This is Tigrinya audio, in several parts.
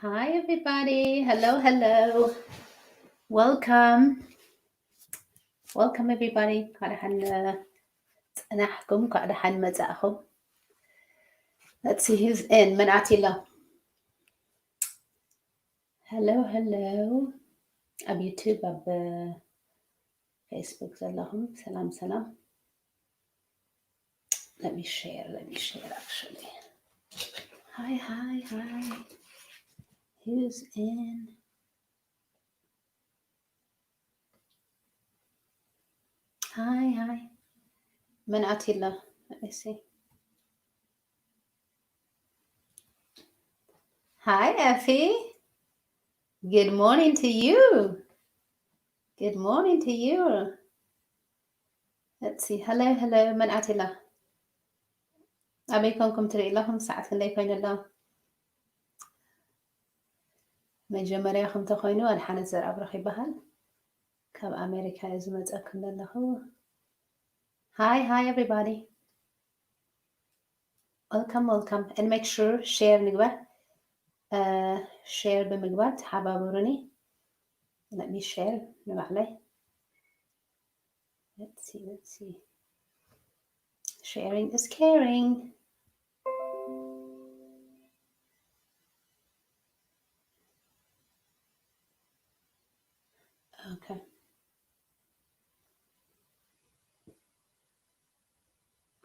Hi everybody. Hello, hello. Welcome. Welcome everybody. እንኳዕ ደሓን ጸናሕኩም፣ እንኳዕ ደሓን መጻእኹም። Let's see who's in. መን ኣትዩ ኣሎ? Hello, hello. ኣብ YouTube፣ ኣብ Facebook ዘለኹም ሰላም ሰላም። Let me share, let me share actually. Hi, hi, hi. Who's in? Hi, hi. መን ኣትዩ ኣሎ? Let me see. Hi, Effie. Good morning to you. Good morning to you. Let's see. Hello, hello. መን ኣትዩ ኣሎ? ኣበይ ኮንኩም ትርኢ ኣለኹም? ሰዓት ክንደይ ኮይኑ ኣሎ? መጀመርያ ከም ተኾይኑ፣ ኣድሓነት ዘርኣብሩኽ ይበሃል። ካብ ኣሜሪካ እየ ዝመጸኩም ዘለኹ። Hi, hi everybody. Welcome, welcome. And make sure share ንግበር። Share ብምግባር ተሓባበሩኒ። Let me share ንባዕለይ። Let's see, let's see. Sharing is caring. Okay.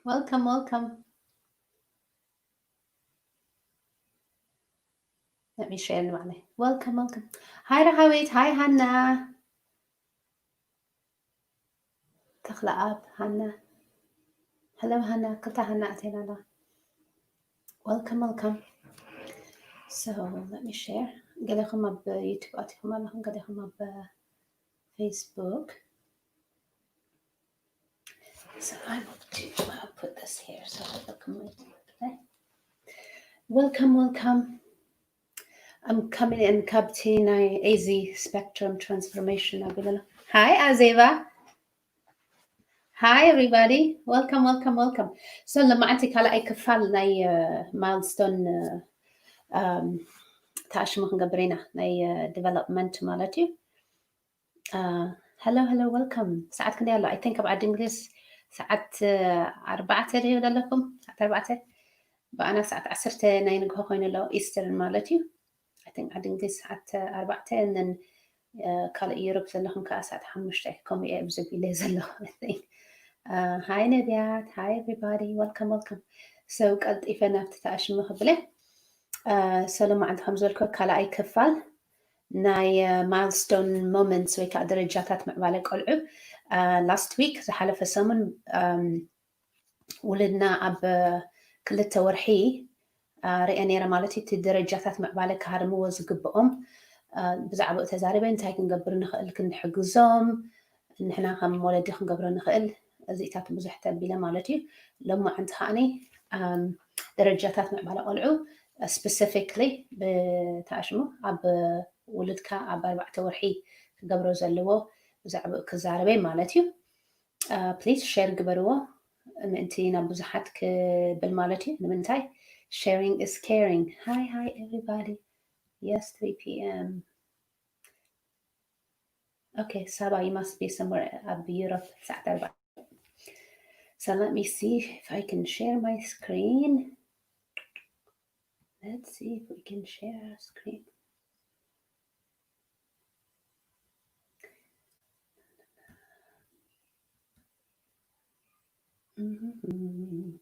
Welcome, welcome. Let me share ንባዕለይ። Welcome, welcome. Hi ራሃዊት፣ hi ሃና። ተኽለኣብ፣ ሃና። Hello ሃና፣ ክልተ ሃና ኣተና ኣለዋ። Welcome, welcome. So, let me share. ገለኹም ኣብ YouTube ኣቲኹም ኣለኹም፣ ገለኹም ኣብ Facebook. So I'm going to uh, put this here so it look more. Welcome, welcome. I'm coming in ካብቲ ናይ ኤዚ ስፔክትረም ትራንስፎርሜሽን ኣቢለሎ። Hi ኣዜባ። Hi everybody. Welcome, welcome, welcome. So ለማዓንቲ ካልኣይ ክፋል ናይ ማይልስቶን ተኣሽሙ ክንገብር ኢና፣ ናይ ዲቨሎፕመንት ማለት እዩ። Hello, hello, welcome. ሰዓት ክንደይ ኣሎ? I think ኣብ ዓዲ እንግሊዝ ሰዓት ኣርባዕተ ድዩ ዘለኩም? ሰዓት ኣርባዕተ፣ ብኣና ሰዓት ዓሰርተ ናይ ንግሆ ኮይኑ ኣሎ፣ ኢስተርን ማለት እዩ። I think ዓዲ እንግሊዝ ሰዓት ኣርባዕተ፣ and then ካልእ ዩሮፕ ዘለኹም ከዓ ሰዓት ሓሙሽተ፣ ከምኡ እየ ኣብዚ ኢለ ዘለኹ። Hi ነቢያት፣ hi everybody, welcome, welcome. So ቀልጢፈ ናብቲ ተኣሽሙ ክብለ። ሰለማ ዓንተ ከም ዝበልኩ ካልኣይ ክፋል ናይ ማይልስቶን ሞመንትስ ወይ ከዓ ደረጃታት ምዕባለ ቆልዑ፣ ላስት ዊክ፣ ዝሓለፈ ሰሙን፣ ውልድና ኣብ ክልተ ወርሒ ርአ ነይረ ማለት እዩ። እቲ ደረጃታት ምዕባለ ክሃርምዎ ዝግብኦም ብዛዕባኡ ተዛሪበ፣ እንታይ ክንገብር ንኽእል ክንሕግዞም፣ ንሕና ከም ወለዲ ክንገብሮ ንኽእል፣ እዚታት ብዙሕ ተቢለ ማለት እዩ። ሎማዓንቲ ከዓኒ ደረጃታት ምዕባለ ቆልዑ ስፔሲፊክሊ ብተኣሽሙ ኣብ ውሉድካ ኣብ ኣርባዕተ ወርሒ ክገብሮ ዘለዎ ብዛዕባኡ ክዛረበ ማለት እዩ። ፕሊዝ ሼር ግበርዎ ምእንቲ ናብ ብዙሓት ክብል ማለት እዩ። ንምንታይ? Sharing is caring. Hi, hi everybody. Yes, three p.m. Okay, ሳባ, you must be somewhere ኣብ ዩሮፕ ሰዓት ኣርባዕተ። So let me see if I can share my screen. Let's see if we can share our screen. Mhm.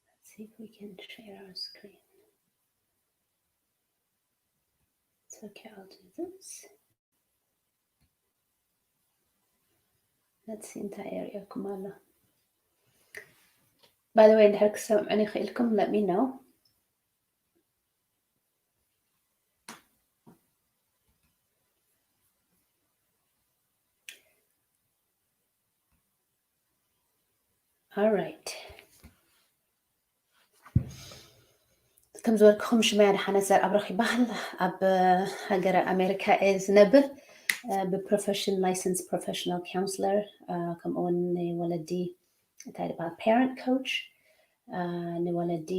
Let's see if we can share our screen. It's okay, I'll do this. Let's see እንታይ የርእየኩም ኣሎ። By the way, እንድሕር ክሰምዑኒ ክኢልኩም let me know. All right. ከም ዝበልኩኹም ሽመይ ኣድሓነት ዘርኣብሩኽ ይበሃል። ኣብ ሃገረ ኣሜሪካ እየ ዝነብር። ብፕሮፌሽን ላይሰንስ ፕሮፌሽናል ካውንስለር፣ ከምኡ እውን ንወለዲ እንታይ ዝበሃል ፓረንት ኮች፣ ንወለዲ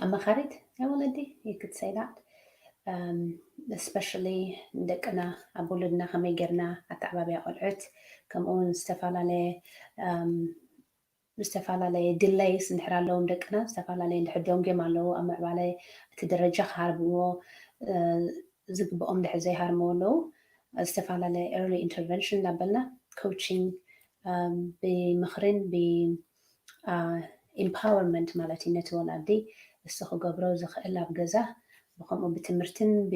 ኣማኻሪት ናይ ወለዲ you could say that, especially ንደቅና ኣብ ውሉድና ከመይ ጌርና ኣተዓባብያ ቆልዑት፣ ከምኡ እውን ዝተፈላለየ ዝተፈላለየ delays እንድሕር ኣለዎም ደቅና፣ ዝተፈላለየ እንድሕር ደንጉዮም ኣለዉ ኣብ ምዕባለ፣ እቲ ደረጃ ክሃርምዎ ዝግብኦም እንድሕር ዘይሃርምዎ ኣለዉ፣ ዝተፈላለየ early intervention እናበልና coaching ብምኽርን ብ empowerment ማለት እዩ። ነቲ ወላዲ እሱ ክገብሮ ዝኽእል ኣብ ገዛ ብከምኡ ብትምህርትን ብ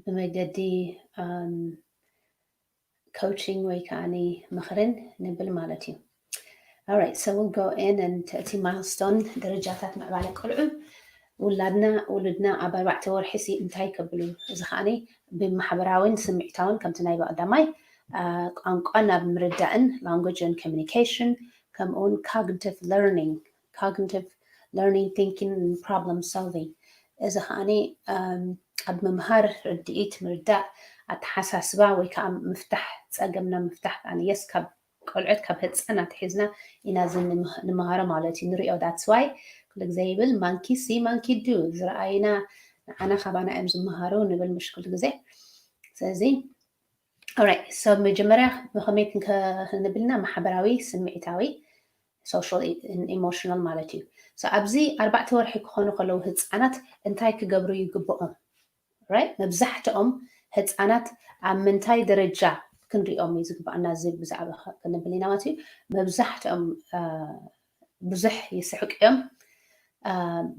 ብመገዲ coaching ወይ ከዓኒ ምኽርን ንብል ማለት እዩ። Alright, so we'll go in and እቲ milestone ደረጃታት ምዕባለ ቆልዑ ውላድና ውሉድና ኣብ ኣርባዕተ ወርሒ ሲ እንታይ ከብሉ፣ እዚ ከዓኒ ብማሕበራዊን ስምዒታውን ከምቲ ናይ ብቐዳማይ ቋንቋ ናብ ምርዳእን language and communication ከምኡውን cognitive learning cognitive learning thinking problem solving እዚ ከዓኒ ኣብ ምምሃር ርድኢት ምርዳእ ኣተሓሳስባ ወይ ከዓ ምፍታሕ ጸገምና ምፍታሕ ከዓ የስ ካብ ቆልዑት ካብ ህፃናት ሒዝና ኢና እዚ ንምሃሮ ማለት እዩ ንሪኦ that's why ኩሉ ግዜ ይብል monkey see monkey do ዝረኣይና ንዓና ካባና እዮም ዝምሃሩ ንብል ምሽ ኩሉ ግዜ ስለዚ Alright, so መጀመርያ ብኸመይ ክንብልና ማሕበራዊ ስምዒታዊ social emotional ማለት እዩ። So ኣብዚ ኣርባዕተ ወርሒ ክኾኑ ከለዉ ህፃናት እንታይ ክገብሩ ይግብኦም? Right? መብዛሕትኦም ህፃናት ኣብ ምንታይ ደረጃ ክንሪኦም እዩ ዝግባኣና እዚ ብዛዕባ ክንብል ኢና ማለት እዩ። መብዛሕትኦም ብዙሕ ይስሕቁ እዮም።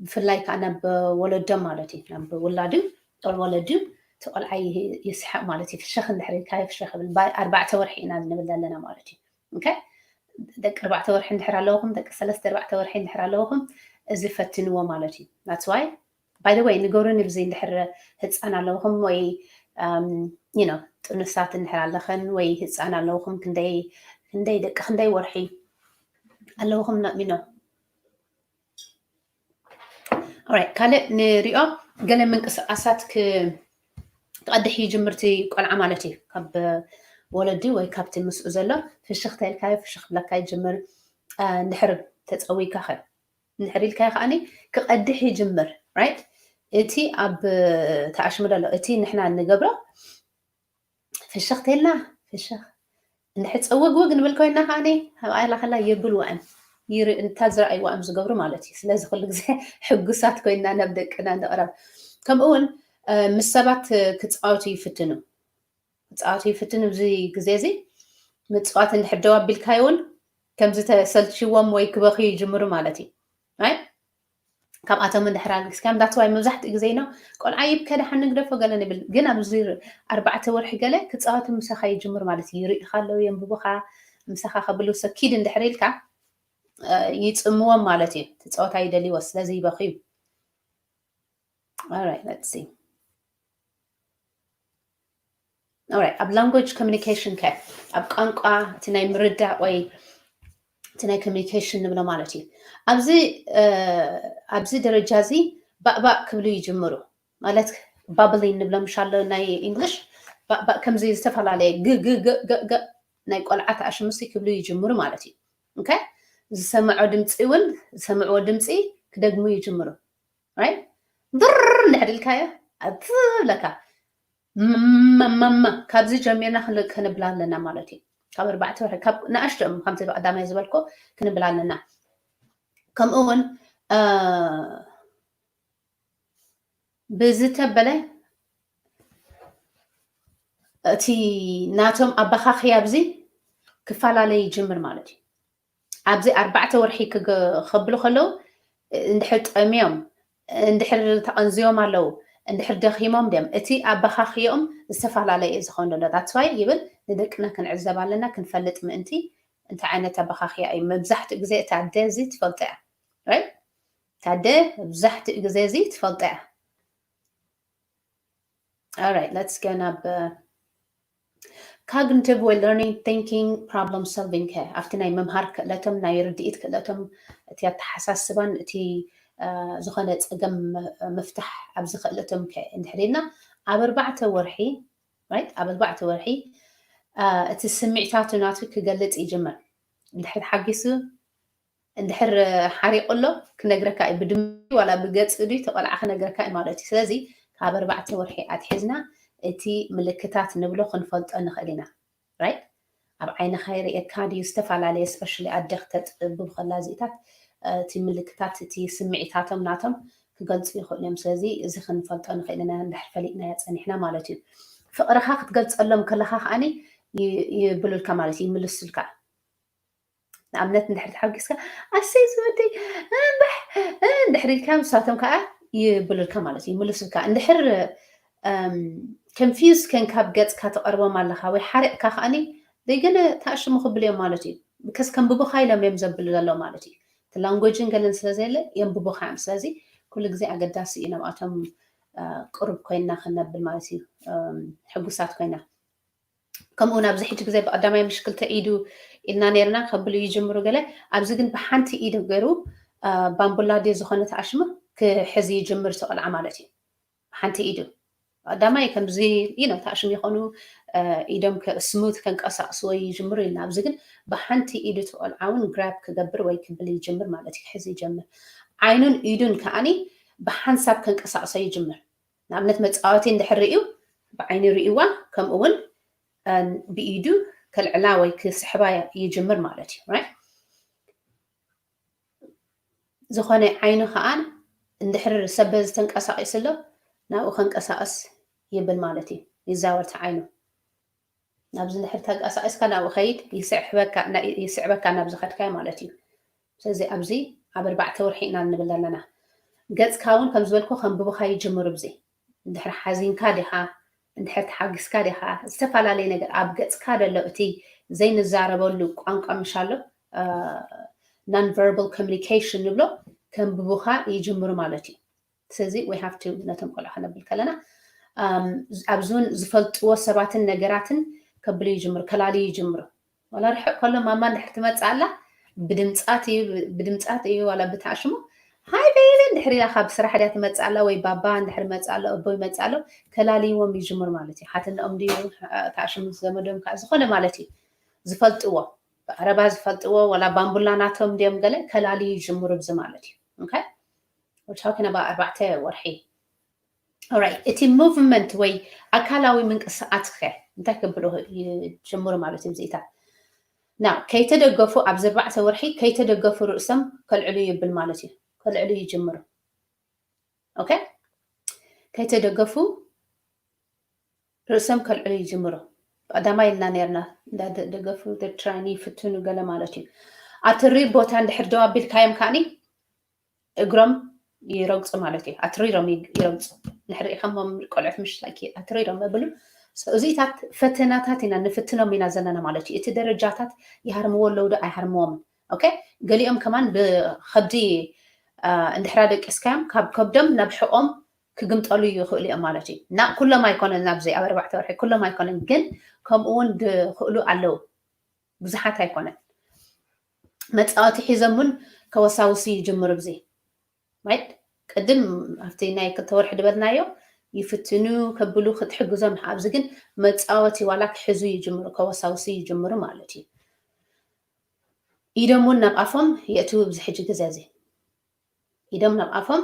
ብፍላይ ከዓ ናብ ወለዶም ማለት እዩ ናብ ውላድም ወለድም እቲ ቆልዓ ይስሕቅ ማለት እዩ ፍሸኽ እንድሕር ኢልካዮ ፍሸኽ ይብል ኣርባዕተ ወርሒ ኢና ንብል ዘለና ማለት እዩ okay ደቂ ኣርባዕተ ወርሒ እንድሕር ኣለውኹም ደቂ ሰለስተ ኣርባዕተ ወርሒ እንድሕር ኣለውኹም እዚ ፈትንዎ ማለት እዩ that's why by the way ንገሩኒ ብዚ እንድሕር ህፃን ኣለውኹም ወይ you know ጥኑሳት እንድሕር ኣለኸን ወይ ህፃን ኣለውኹም ክንደይ ክንደይ ደቂ ክንደይ ወርሒ ኣለውኹም you know Alright ካልእ ንሪኦ ገለ ምንቅስቃሳት ክቀድሕ ይጅምርቲ ቆልዓ ማለት እዩ ካብ ወለዲ ወይ ካብቲ ምስኡ ዘሎ ፍሽኽ ተልካዮ ፍሽኽ ብለካ ይጅምር እንድሕር ተፀዊካ ኸ እንድሕር ኢልካዮ ከዓኒ ክቀድሕ ይጅምር right እቲ ኣብ ተኣሽሙ ዘሎ እቲ ንሕና እንገብሮ ፍሽኽ ተልና ፍሽኽ እንድሕር ፀወግወግ ንብል ኮይና ከዓኒ ኣብ ኣላ ከላ የብል ወዐም ይርኢ እንታ ዝረኣይዋ እዮም ዝገብሩ ማለት እዩ ስለዚ ኩሉ ግዜ ሕጉሳት ኮይና ናብ ደቅና ንቕረብ ከምኡ እውን ምስ ሰባት ክፃወቱ ይፍትኑ ክፃወቱ ይፍትኑ እዚ ግዜ እዚ ምፅዋት እንድሕር ደው ኣቢልካዮ እውን ከምዚ ተሰልችዎም ወይ ክበኽዩ ይጅምሩ ማለት እዩ right ካብኣቶም እንድሕር ኣልጊስካዮም that's why መብዛሕትኡ ግዜ ነው ቆልዓ ይብከ ደሓን ንግደፎ ገለ ንብል ግን ኣብዚ ኣርባዕተ ወርሒ ገለ ክፃወቱ ምሳኻ ይጅምር ማለት እዩ ይርእኻ ኣለዉ የንብቡኻ ምሳኻ ከብሉ so ኪድ እንድሕር ኢልካ ይፅምዎም ማለት እዩ እቲ ፀወታ ይደልይዎ ስለዚ ይበኽዩ Alright, let's see. Alright, ኣብ language communication ከ ኣብ ቋንቋ እቲ ናይ ምርዳእ ወይ እቲ ናይ communication ንብሎ ማለት እዩ። ኣብዚ ኣብዚ ደረጃ እዚ ባእባእ ክብሉ ይጅምሩ ማለት babbling ንብሎ ምሻሎ ናይ English ባእባእ ከምዚ ዝተፈላለየ ግግግግግ ናይ ቆልዓ ተኣሽሙሲ ክብሉ ይጅምሩ ማለት እዩ። Okay? ዝሰምዖ ድምፂ እውን ዝሰምዕዎ ድምፂ ክደግሙ ይጅምሩ። Right? ብር እንድሕር ኢልካዮ ኣትብለካ መማማ ካብዚ ጀሚርና ክንብል ኣለና ማለት እዩ። ካብ ኣርባዕተ ወርሒ ካብ ንኣሽትኦም ከምቲ ቀዳማይ ዝበልኮ ክንብል ኣለና። ከምኡ እውን ብዝተበለ እቲ ናቶም ኣባኻኽያ ኣብዚ ክፈላለ ይጅምር ማለት እዩ። ኣብዚ ኣርባዕተ ወርሒ ክኸብሉ ከለዉ እንድሕር ጠምዮም እንድሕር ተቐንዝዮም ኣለዉ እንድሕር ደኺሞም ድዮም እቲ ኣባኻኽየኦም ዝተፈላለየ እዩ ዝኾን ዘሎ that's why ይብል ንደቅና ክንዕዘብ ኣለና ክንፈልጥ ምእንቲ እንታይ ዓይነት ኣባኻኽያ እዩ መብዛሕትኡ ግዜ እቲ ኣደ እዚ ትፈልጦ እያ right ታደ መብዛሕትኡ ግዜ እዚ ትፈልጦ እያ Alright, let's go ናብ cognitive ወይ learning thinking problem solving ከ ኣብቲ ናይ ምምሃር ክእለቶም ናይ ርድኢት ክእለቶም እቲ ኣተሓሳስባን እቲ ዝኾነ ፀገም ምፍታሕ ኣብዚ ክእለቶም ከ እንድሕር ኢልና ኣብ ኣርባዕተ ወርሒ right ኣብ ኣርባዕተ ወርሒ እቲ ስምዒታቱ ናቱ ክገልፅ ይጅምር እንድሕር ተሓጊሱ እንድሕር ሓሪቑ ኣሎ ክነግረካ እዩ። ብድምፂ ዋላ ብገፅ ድዩ ተቆልዓ ክነግረካ እዩ ማለት እዩ። ስለዚ ካብ ኣርባዕተ ወርሒ ኣትሒዝና እቲ ምልክታት ንብሎ ክንፈልጦ ንኽእል ኢና። ራይት? ኣብ ዓይንኻ ይርእየካ ድዩ? ዝተፈላለየ ስፔሻሊ ኣደ ክተጥብብ ከላ እዚታት እቲ ምልክታት እቲ ስምዒታቶም ናቶም ክገልፁ ይኽእሉ እዮም። ስለዚ እዚ ክንፈልጦ ንኽእል ኢና እንድሕር ፈሊጥናዮ ፀኒሕና ማለት እዩ። ፍቕርኻ ክትገልፀሎም ከለኻ ከዓኒ ይብሉልካ ማለት እዩ፣ ይምልሱልካ። ንኣብነት እንድሕር ተሓጒስካ ኣሰይ ዝወደይ እምባሕ እንድሕር ኢልካ ንሳቶም ከዓ ይብሉልካ ማለት እዩ፣ ይምልሱልካ። እንድሕር ኮንፊውዝ ከን ካብ ገፅካ ተቐርቦም ኣለኻ ወይ ሓሪቕካ ከዓኒ ደይገለ ተኣሽሙ ክብሉ እዮም ማለት እዩ። ብከስ ከንብቡኻ ኢሎም እዮም ዘብሉ ዘለዉ ማለት እዩ። እቲ ላንጎጅን ገለን ስለ ዘየለ የንብቡኻ እዮም። ስለዚ ኩሉ ግዜ ኣገዳሲ እዩ ናብኣቶም ቅሩብ ኮይንና ክነብል ማለት እዩ፣ ሕጉሳት ኮይና። ከምኡ እውን ኣብዚ ሕጂ ግዜ ብቀዳማይ ምሽ ክልተ ኢዱ ኢልና ነርና ከብሉ ይጅምሩ ገለ። ኣብዚ ግን ብሓንቲ ኢዱ ገይሩ ባምቡላ ድዩ ዝኾነ ተኣሽሙ ክሕዝ ይጅምር እቲ ቆልዓ ማለት እዩ። ብሓንቲ ኢዱ ቀዳማይ ከምዚ ኢኖ ተኣሽሙ ይኾኑ ኢዶም ስሙት ከንቀሳቅስዎ ይጅምሩ ኢልና። ኣብዚ ግን ብሓንቲ ኢዱ እቲ ቆልዓ እውን ግራብ ክገብር ወይ ክብል ይጅምር ማለት እዩ። ክሕዝ ይጀምር። ዓይኑን ኢዱን ከዓኒ ብሓንሳብ ከንቀሳቅሶ ይጅምር። ንኣብነት መፃወቲ እንድሕር ርእዩ ብዓይኒ ርእይዋ ከምኡ እውን ብኢዱ ከልዕላ ወይ ክስሕባ ይጅምር ማለት እዩ። ዝኾነ ዓይኑ ከዓ እንድሕር ሰብ በዚ ተንቀሳቂሱ ኣሎ ናብኡ ከንቀሳቀስ ይብል ማለት እዩ። ይዛወር እቲ ዓይኑ ናብዚ እንድሕር ተንቀሳቂስካ ናብኡ ከይድ ይስዕበካ ናብ ዝኸድካዮ ማለት እዩ። ስለዚ ኣብዚ ኣብ ኣርባዕተ ወርሒ ኢና ንብል ኣለና። ገፅካ እውን ከም ዝበልኩ ከንብቡኻ ይጅምሩ። ብዚ እንድሕር ሓዚንካ ዲኻ፣ እንድሕር ተሓጒስካ ዲኻ፣ ዝተፈላለየ ነገር ኣብ ገፅካ ዘሎ እቲ ዘይንዛረበሉ ቋንቋ ምሽ ኣሎ non verbal communication ንብሎ ከንብቡኻ ይጅምሩ ማለት እዩ። ስለዚ we have to ነቶም ቆልዑ ከነብል ከለና ኣብዚ እውን ዝፈልጥዎ ሰባትን ነገራትን ከብሉ ይጅምሩ፣ ከላልዩ ይጅምሩ። ዋላ ርሕቅ ከሎ ማማ እንድሕር ትመፅእ ኣላ ብድምፃት እዩ ብድምፃት እዩ ዋላ ብታሽሙ ሃይ ቤቢ እንድሕር ኢላ ካብ ስራሕ ድያ ትመፅእ ኣላ ወይ ባባ እንድሕር መፅእ ኣሎ እቦ ይመፅእ ኣሎ ከላልይዎም ይጅምሩ ማለት እዩ። ሓትነኦም ድዩ ታሽሙ ዘመዶም ከዓ ዝኾነ ማለት እዩ ዝፈልጥዎ ብቀረባ ዝፈልጥዎ ዋላ ባምቡላ ናቶም ድዮም ገለ ከላልዩ ይጅምሩ ብዚ ማለት እዩ። Okay? We're talking about ኣርባዕተ ወርሒ። Alright፣ እቲ movement ወይ ኣካላዊ ምንቅስቃስ ከ እንታይ ክብሎ ይጅምሩ ማለት እዩ? ብዚኢታት ና ከይተደገፉ ኣብዚ ኣርባዕተ ወርሒ ከይተደገፉ ርእሶም ከልዕሉ ይብል ማለት እዩ። ከልዕሉ ይጅምሩ። Okay፣ ከይተደገፉ ርእሶም ከልዕሉ ይጅምሩ። ቀዳማይ ኢልና ነርና እንዳደገፉ ትራይኒ ይፍትኑ ገለ ማለት እዩ። ኣትሪ ቦታ እንድሕር ደው ኣቢልካዮም ከዓኒ እግሮም ይረግፁ ማለት እዩ። ኣትሪሮም ይረግፁ ንሕሪ ኢኸሞም ቆልዑት ምሽ ኣትሪሮም መብሉ። እዚታት ፈተናታት ኢና ንፍትኖም ኢና ዘለና ማለት እዩ። እቲ ደረጃታት ይሃርምዎ ኣለዉ ዶ ኣይሃርምዎምን። ኦኬ፣ ገሊኦም ከማን ብከብዲ እንድሕራ ደቂስካዮም ካብ ከብዶም ናብ ሕቆም ክግምጠሉ ይኽእሉ እዮም ማለት እዩ። እና ኩሎም ኣይኮነን ኣብዚ ኣብ ኣርባዕተ ወርሒ ኩሎም ኣይኮነን፣ ግን ከምኡ እውን ዝኽእሉ ኣለዉ። ብዙሓት ኣይኮነን። መፃወቲ ሒዞም እውን ከወሳውሱ ይጅምሩ። ብዚ ማይት ቅድም ኣብቲ ናይ ክልተ ወርሒ ዝበልናዮ ይፍትኑ ከብሉ ክትሕግዞም። ኣብዚ ግን መፃወቲ ዋላ ክሕዙ ይጅምሩ፣ ከወሳውሱ ይጅምሩ ማለት እዩ። ኢዶም እውን ናብ ኣፎም የእትዉ። ብዚ ሕጂ ግዜ እዚ ኢዶም ናብ ኣፎም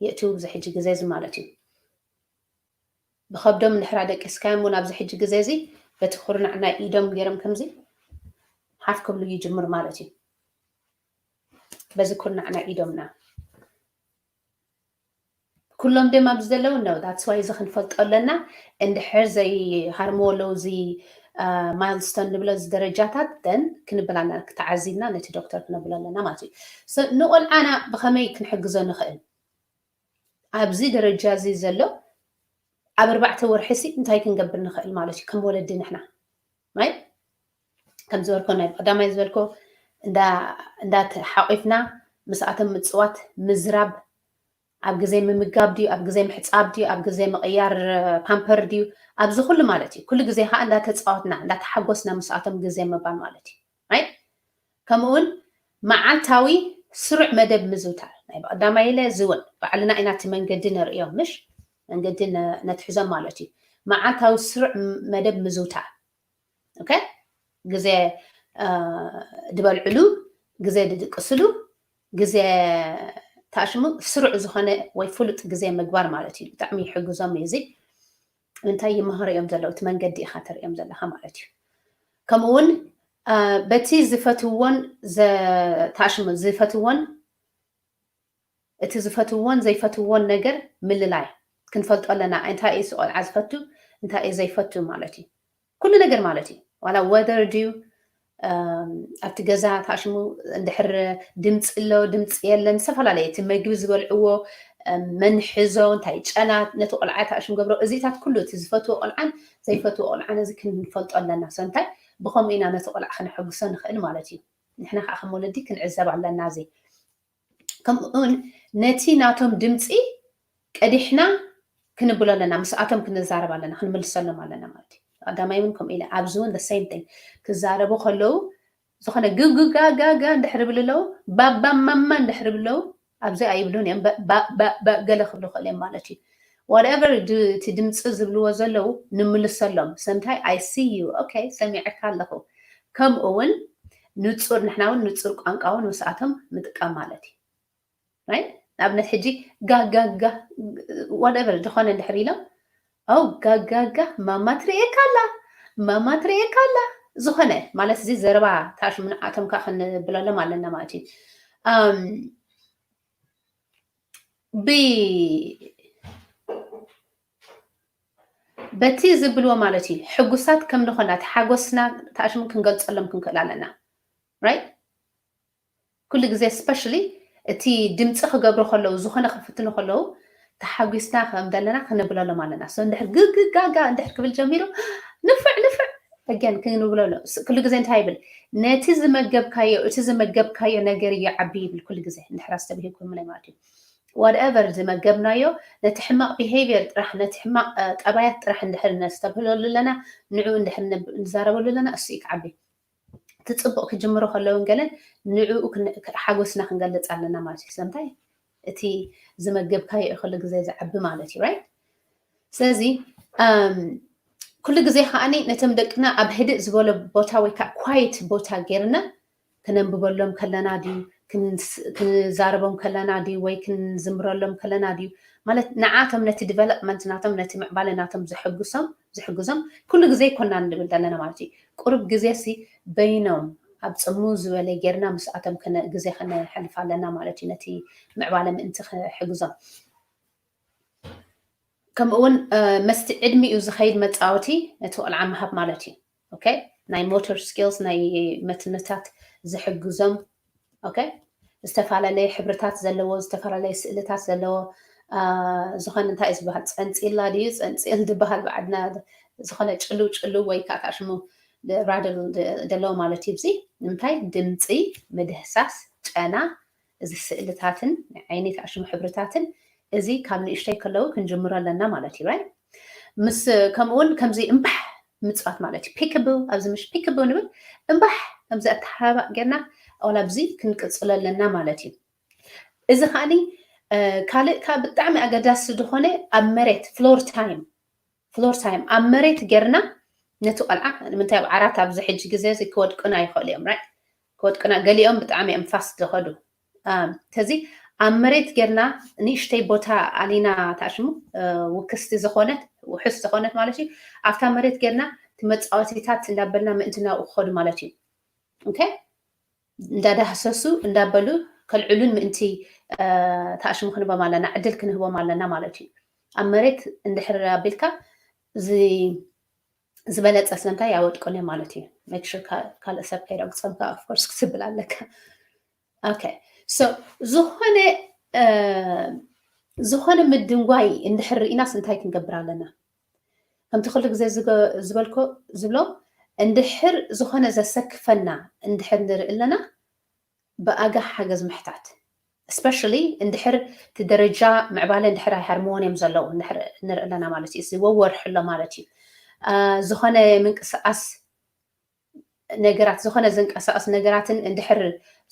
የእትዉ። ብዚ ሕጂ ግዜ እዚ ማለት እዩ። ብኸብዶም እንድሕራ ደቂስካዮም እውን ኣብዚ ሕጂ ግዜ እዚ በቲ ኩርናዕ ናይ ኢዶም ገይሮም ከምዚ ሓፍ ክብሉ ይጅምሩ ማለት እዩ። በዚ ኩርናዕ ናይ ኢዶምና ኩሎም ድም ኣብዚ ዘለዉ ነው። That's why እዚ ክንፈልጦ ኣለና። እንድሕር ዘይሃርምዎ ኣለዉ እዚ ማይልስቶን ንብሎ እዚ ደረጃታት ደን ክንብል ኣለና። ክተዓዚብና ነቲ ዶክተር ክነብሎ ኣለና ማለት እዩ። ንቆልዓና ብኸመይ ክንሕግዞ ንኽእል? ኣብዚ ደረጃ እዚ ዘሎ ኣብ ኣርባዕተ ወርሒ ሲ እንታይ ክንገብር ንኽእል ማለት እዩ? ከም ወለዲ ንሕና ማይ ከም ዝበልኮ ናይ ቀዳማይ ዝበልኮ እንዳተሓቂፍና ምስኣቶም ምፅዋት ምዝራብ ኣብ ግዜ ምምጋብ ድዩ ኣብ ግዜ ምሕፃብ ድዩ ኣብ ግዜ ምቕያር ፓምፐር ድዩ ኣብዚ ኩሉ ማለት እዩ። ኩሉ ግዜ ከዓ እንዳተፃወትና እንዳተሓጎስና ምስኣቶም ግዜ ምባል ማለት እዩ። ከምኡ እውን መዓልታዊ ስሩዕ መደብ ምዝውታር ናይ ብቐዳማይ ኢለ ዝውን ባዕልና ኢና እቲ መንገዲ ነርእዮም ምሽ መንገዲ ነትሕዞም ማለት እዩ። መዓልታዊ ስሩዕ መደብ ምዝውታር ኦኬ ግዜ ዝበልዕሉ ግዜ ድድቅስሉ ግዜ ታሽሙ ስሩዕ ዝኾነ ወይ ፍሉጥ ግዜ ምግባር ማለት እዩ። ብጣዕሚ ይሕግዞም እዩ። እዚ እንታይ ይመሃሩ እዮም ዘለዉ፣ እቲ መንገዲ ኢኻ ተርእዮም ዘለኻ ማለት እዩ። ከምኡ እውን በቲ ዝፈትዎን ታሽሙ ዝፈትዎን እቲ ዝፈትዎን ዘይፈትዎን ነገር ምልላይ ክንፈልጦ ኣለና። እንታይ እዩ ቆልዓ ዝፈቱ እንታይ እዩ ዘይፈቱ ማለት እዩ። ኩሉ ነገር ማለት እዩ። ዋላ ወደር ድዩ ኣብቲ ገዛ ታሽሙ እንድሕር ድምፂ ኣሎ ድምፂ የለን፣ ዝተፈላለየ እቲ መግቢ ዝበልዕዎ መንሕዞ እንታይ ጨና ነቲ ቆልዓ ታሽሙ ገብሮ እዚታት ኩሉ እቲ ዝፈትዎ ቆልዓን ዘይፈትዎ ቆልዓን እዚ ክንፈልጦ ኣለና። ሰንታይ ብከምኡ ኢና ነቲ ቆልዓ ክነሐጉሶ ንኽእል ማለት እዩ። ንሕና ከዓ ከም ወለዲ ክንዕዘብ ኣለና። እዚ ከምኡውን ነቲ ናቶም ድምፂ ቀዲሕና ክንብሎ ኣለና፣ ምስኣቶም ክንዛረብ ኣለና፣ ክንምልሰሎም ኣለና ማለት እዩ። ቀዳማይ እውን ከምኡ ኢለ ኣብዚ እውን the same thing ክዛረቡ ከለዉ ዝኾነ ግግጋጋጋ እንድሕር ብልለው ባባ ማማ እንድሕር ብለው ኣብዚ ኣይብሉን እዮም። ገለ ክብሉ ክእል እዮም ማለት እዩ። Whatever እቲ ድምፂ ዝብልዎ ዘለዉ ንምልሰሎም። ሰምታይ I see you okay ሰሚዐካ ኣለኹ። ከምኡ እውን ንፁር ንሕና እውን ንፁር ቋንቋ እውን ምስኣቶም ምጥቃም ማለት እዩ። ንኣብነት ሕጂ ጋጋጋ whatever ዝኾነ እንድሕር ኢሎም ኣው ጋጋጋ ማማ ትርእየካ ኣላ ማማ ትርእየካ ኣላ ዝኾነ ማለት እዚ ዘረባ ታሽሙ ንዓቶም ከዓ ክንብለሎም ኣለና ማለት እዩ። ብ በቲ ዝብልዎ ማለት እዩ ሕጉሳት ከም ንኾና እቲ ሓጎስና ታሽሙ ክንገልፀሎም ክንክእል ኣለና። Right? ኩሉ ግዜ especially እቲ ድምፂ ክገብሩ ከለዉ ዝኾነ ክፍትኑ ከለዉ ተሓጒስና ከም ዘለና ክንብለሎም ኣለና። So እንድሕር ግግጋጋ እንድሕር ክብል ጀሚሩ ንፍዕ ንፍዕ again ክንብለሎ ኩሉ ግዜ እንታይ ይብል ነቲ ዝመገብካዮ እቲ ዝመገብካዮ ነገር ይዓቢ ይብል ኩሉ ግዜ እንድሕር ኣስተብሂልኩምለይ ማለት እዩ። Whatever ዝመገብናዮ ነቲ ሕማቕ behavior ጥራሕ ነቲ ሕማቕ ጠባያት ጥራሕ እንድሕር ነስተብህለሉ ኣለና ንዕኡ እንድሕር ንዛረበሉ ኣለና እሱ እዩ ክዓቢ። እቲ ፅቡቅ ክጅምሩ ከለውን ገለን ንዕኡ ሓጎስና ክንገልፅ ኣለና ማለት እዩ። ስለምንታይ እቲ ዝመገብካዮ እዩ ኩሉ ግዜ ዝዓቢ ማለት እዩ። Right? ስለዚ ኩሉ ግዜ ከዓኒ ነቶም ደቅና ኣብ ህድእ ዝበሎ ቦታ ወይ ከዓ quiet ቦታ ጌርና ክነንብበሎም ከለና ድዩ ክንዛረቦም ከለና ድዩ ወይ ክንዝምረሎም ከለና ድዩ ማለት ንዓቶም ነቲ development ናቶም ነቲ ምዕባለ ናቶም ዝሕግሶም ዝሕግዞም ኩሉ ግዜ ይኮና ንብል ዘለና ማለት እዩ። ቁሩብ ግዜ ሲ በይኖም ኣብ ፅሙ ዝበለ ጌርና ምስኣቶም ግዜ ከነሕልፍ ኣለና ማለት እዩ። ነቲ ምዕባለ ምእንቲ ክሕግዞም ከምኡ እውን መስቲ ዕድሚኡ ዝኸይድ መፃወቲ ነቲ ቆልዓ ምሃብ ማለት እዩ። Okay? ናይ motor skills ናይ መትንታት ዝሕግዞም okay? ዝተፈላለየ ሕብርታት ዘለዎ ዝተፈላለየ ስእልታት ዘለዎ ዝኾነ እንታይ እዩ ዝበሃል ፀንፂላ ድዩ ፀንፂል ዝበሃል ብዓድና ዝኾነ ጭልው ጭልው ወይ ከዓ ታሽሙ rattle ዘለዎ ማለት እዩ። እዚ ንምንታይ ድምፂ ምድህሳስ ጨና እዚ ስእልታትን ናይ ዓይኒ ታሽሙ ሕብርታትን እዚ ካብ ንእሽተይ ከለዉ ክንጅምሮ ኣለና ማለት እዩ። Right? ምስ ከምኡ እውን ከምዚ እምባሕ ምፅዋት ማለት እዩ። Peekaboo ኣብዚ ምሽ peekaboo ንብል እምባሕ ከምዚ ኣተሓባባእ ጌርና ዋላ ኣብዚ ክንቅፅሎ ኣለና ማለት እዩ። እዚ ከዓኒ ካልእ ከዓ ብጣዕሚ ኣገዳሲ ዝኾነ ኣብ መሬት floor time floor time ኣብ መሬት ጌርና ነቲ ቆልዓ ንምንታይ ኣብ ዓራት ኣብዚ ሕጂ ግዜ እዚ ክወድቅና ይኽእሉ እዮም። Right? ክወድቅና ገሊኦም ብጣዕሚ እዮም fast ዝኸዱ ተዚ ኣብ መሬት ጌርና ንእሽተይ ቦታ ኣሊና ታሽሙ ውክስቲ ዝኾነት ውሕስ ዝኾነት ማለት እዩ። ኣብታ መሬት ጌርና እቲ መፃወቲታት እንዳበልና ምእንቲ ናብኡ ክኸዱ ማለት እዩ። Okay? እንዳዳህሰሱ እንዳበሉ ከልዕሉን ምእንቲ ታሽሙ ክንቦም ኣለና ዕድል ክንህቦም ኣለና ማለት እዩ። ኣብ መሬት እንድሕር ኣቢልካ ዝበለፀ ስለምንታይ ያወድቁን እዮም ማለት እዩ። Make sure ካልእ ሰብ ከይረግፆም ከዓ of course ክትብል ኣለካ። Okay? So ዝኾነ ዝኾነ ምድንጓይ እንድሕር ርኢናስ እንታይ ክንገብር ኣለና? ከምቲ ኩሉ ግዜ ዝበልኮ ዝብሎ እንድሕር ዝኾነ ዘሰክፈና እንድሕር ንርኢ ኣለና ብኣጋ ሓገዝ ምሕታት especially እንድሕር እቲ ደረጃ ምዕባለ እንድሕር ኣይሃርምዎን እዮም ዘለዉ እንድሕር ንርኢ ኣለና ማለት እዩ። እዚ ወወርሒ ኣሎ ማለት እዩ። ዝኾነ ምንቅስቃስ ነገራት ዝኾነ ዝንቀሳቀስ ነገራትን እንድሕር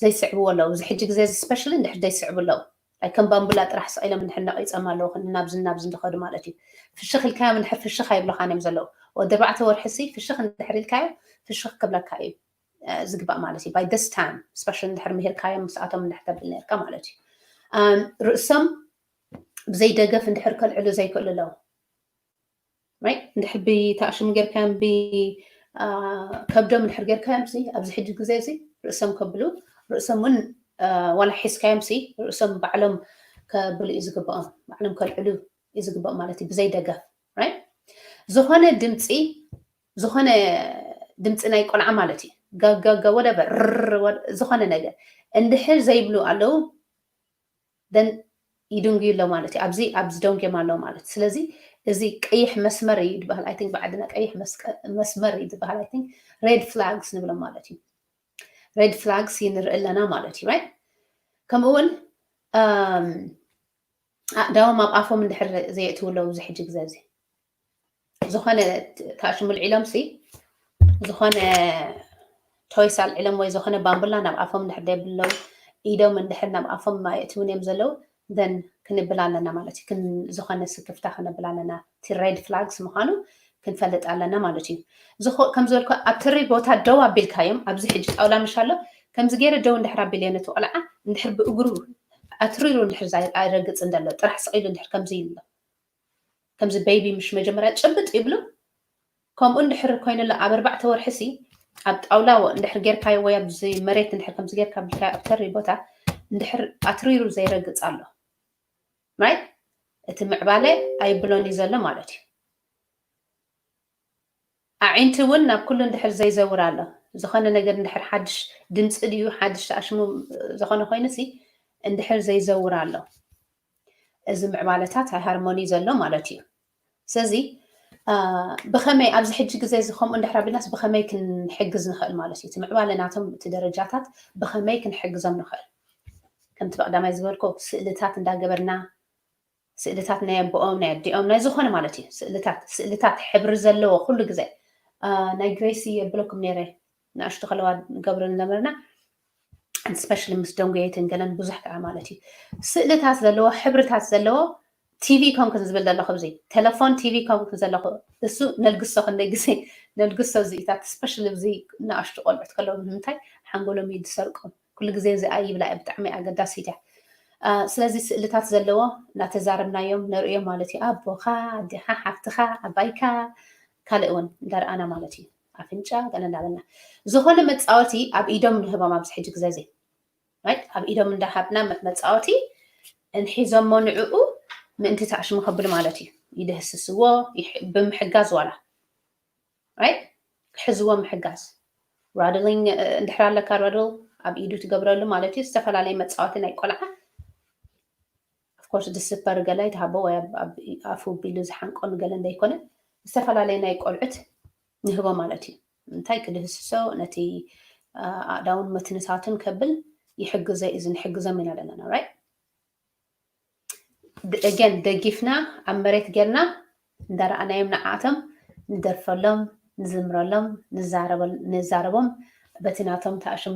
ዘይስዕብዎ ኣለዉ እዚ ሕጂ ግዜ እዚ especially እንድሕር ዘይስዕቡ ኣለዉ ከም ባምቡላ ጥራሕ ስቕ ኢሎም እንድሕር ነቒፆም ኣለዉ ናብዚ ናብዚ እንድኸዱ ማለት እዩ። ፍሽኽ ኢልካዮም እንድሕር ፍሽኽ ኣይብሉኻን እዮም ዘለዉ። ወዲ ኣርባዕተ ወርሒ ሲ ፍሽኽ እንድሕር ኢልካዮ ፍሽኽ ክብለካ እዩ። ዝግባእ ማለት እዩ። By this time especially እንድሕር ምሂርካዮም ምስኣቶም እንድሕር ተብል ነርካ ማለት እዩ። ርእሶም ብዘይ ደገፍ እንድሕር ከልዕሉ ዘይክእሉ ኣለዉ። እንድሕር ብተኣሽሙ ጌርካዮም ብከብዶም እንድሕር ጌርካዮም ኣብዚ ሕጂ ግዜ እዚ ርእሶም ከብሉ ርእሶም እውን ዋላ ሒዝካዮም ርእሶም ባዕሎም ከብሉ እዩ ዝግብኦም፣ ባዕሎም ከልዕሉ እዩ ዝግብኦም ማለት እዩ። ብዘይ ደገፍ ዝኾነ ድምፂ ዝኾነ ድምፂ ናይ ቆልዓ ማለት እዩ። ጋጋጋ whatever ዝኾነ ነገር እንድሕር ዘይብሉ ኣለዉ ደን ይድንጉዩ ኣሎ ማለት እዩ። ኣብዚ ኣብዚ ደንጉዮም ኣለዉ ማለት እዩ። ስለዚ እዚ ቀይሕ መስመር እዩ ዝበሃል። I think ብዓድና ቀይሕ መስመር እዩ ዝበሃል። I think red flags ንብሎም ማለት እዩ። Red flags ይንርኢ ኣለና ማለት እዩ። Right? ከምኡ እውን ኣእዳዎም ኣብ ኣፎም እንድሕር ዘየእትዉ ኣለዉ እዚ ሕጂ ግዜ እዚ ዝኾነ ተኣሽሙ ልዒሎም ሲ ዝኾነ ቶይስ ኣልዒሎም ወይ ዝኾነ ባምቡላ ናብ ኣፎም እንድሕር ደብለው ኢዶም እንድሕር ናብ ኣፎም ኣየእትውን እዮም ዘለዉ then ክንብል ኣለና ማለት እዩ። ዝኾነ ስክፍታ ክንብል ኣለና። እቲ red flags ምዃኑ ክንፈልጥ ኣለና ማለት እዩ። ከም ዝበልኩ ኣብ ትሪ ቦታ ደው ኣቢልካዮም ኣብዚ ሕጂ ጣውላ ምሽ ኣሎ ከምዚ ገይረ ደው እንድሕር ኣቢልዮ ነቲ ቆልዓ እንድሕር ብእግሩ ኣትሪሩ እንድሕር ኣይረግጽ እንደሎ ጥራሕ ስቕ ኢሉ እንድሕር ከምዚ ኢሉ ኣሎ ከምዚ ቤቢ ምሽ መጀመርያ ጭብጥ ይብሉ ከምኡ እንድሕር ኮይኑሎ ኣብ ኣርባዕተ ወርሒ ሲ ኣብ ጣውላ እንድሕር ጌርካዮ ወይ ኣብዚ መሬት እንድሕር ከምዚ ጌርካ ኣቢልካዮ ኣብ ተሪ ቦታ እንድሕር ኣትሪሩ ዘይረግጽ ኣሎ right እቲ ምዕባለ ኣይብሎን እዩ ዘሎ ማለት እዩ። ኣዒንቲ እውን ናብ ኩሉ እንድሕር ዘይዘውር ኣሎ ዝኾነ ነገር እንድሕር ሓድሽ ድምፂ ድዩ ሓድሽ ተኣሽሙ ዝኾነ ኮይኑ ሲ እንድሕር ዘይዘውር ኣሎ እዚ ምዕባለታት ሃርሞኒ ዘሎ ማለት እዩ። ስለዚ ብኸመይ ኣብዚ ሕጂ ግዜ እዚ ከምኡ እንድሕር ኣቢልናስ ብኸመይ ክንሕግዝ ንኽእል ማለት እዩ። እቲ ምዕባለ ናቶም እቲ ደረጃታት ብኸመይ ክንሕግዞም ንኽእል ከምቲ ብቐዳማይ ዝበልኮ ስእልታት እንዳገበርና ስእልታት ናይ ኣቦኦም ናይ ኣዲኦም ናይ ዝኾነ ማለት እዩ ስእልታት ስእልታት ሕብሪ ዘለዎ ኩሉ ግዜ ናይ ግሬሲ የብለኩም ነይረ ንኣሽቱ ከለዋ ንገብረን ነበርና especially ምስ ደንጉየትን ገለን ብዙሕ ከዓ ማለት እዩ ስእልታት ዘለዎ ሕብርታት ዘለዎ ቲቪ ኮንክን ዝብል ዘለኹ እዚ ቴሌፎን ቲቪ ኮንክን ዘለኹ እሱ ነልግሶ ክንደይ ግዜ ነልግሶ እዚኢታት especially እዚ ንኣሽቱ ቆልዑት ከለዉ ንምንታይ ሓንጎሎም እዩ ዝሰርቆም ኩሉ ግዜ እዚኣ ይብላ እየ ብጣዕሚ ኣገዳሲት እያ ስለዚ ስእልታት ዘለዎ እናተዛረብናዮም ነርእዮም ማለት እዩ ኣቦኻ ኣዴኻ ሓፍትኻ ኣባይካ ካልእ እውን እንዳረኣና ማለት እዩ ኣፍንጫ ገለ እንዳበልና ዝኾነ መፃወቲ ኣብ ኢዶም ንህቦም ኣብዚ ሕጂ ግዜ እዚ ኣብ ኢዶም እንዳሃብና መፃወቲ እንሒዞሞ ንዕኡ ምእንቲ ተኣሽሙ ከብሉ ማለት እዩ ይድህስስዎ ብምሕጋዝ ዋላ ክሕዝዎ ምሕጋዝ ራድሊንግ እንድሕር ኣለካ ራድል ኣብ ኢዱ ትገብረሉ ማለት እዩ ዝተፈላለየ መፃወቲ ናይ ቆልዓ of course ድስፐር ገለ ይትሃቦ ወይ ኣፉ ቢሉ ዝሓንቆ ንገለ እንደይኮነ ዝተፈላለየ ናይ ቆልዑት ንህቦ ማለት እዩ እንታይ ክድህስሶ ነቲ ኣእዳውን መትንታትን ከብል ይሕግዘ እዚ ንሕግዞም ኢና ዘለና right again ደጊፍና ኣብ መሬት ጌርና እንዳረኣናዮም ንዓኣቶም ንደርፈሎም ንዝምረሎም ንዛረቦም በቲ ናቶም ተኣሽሙ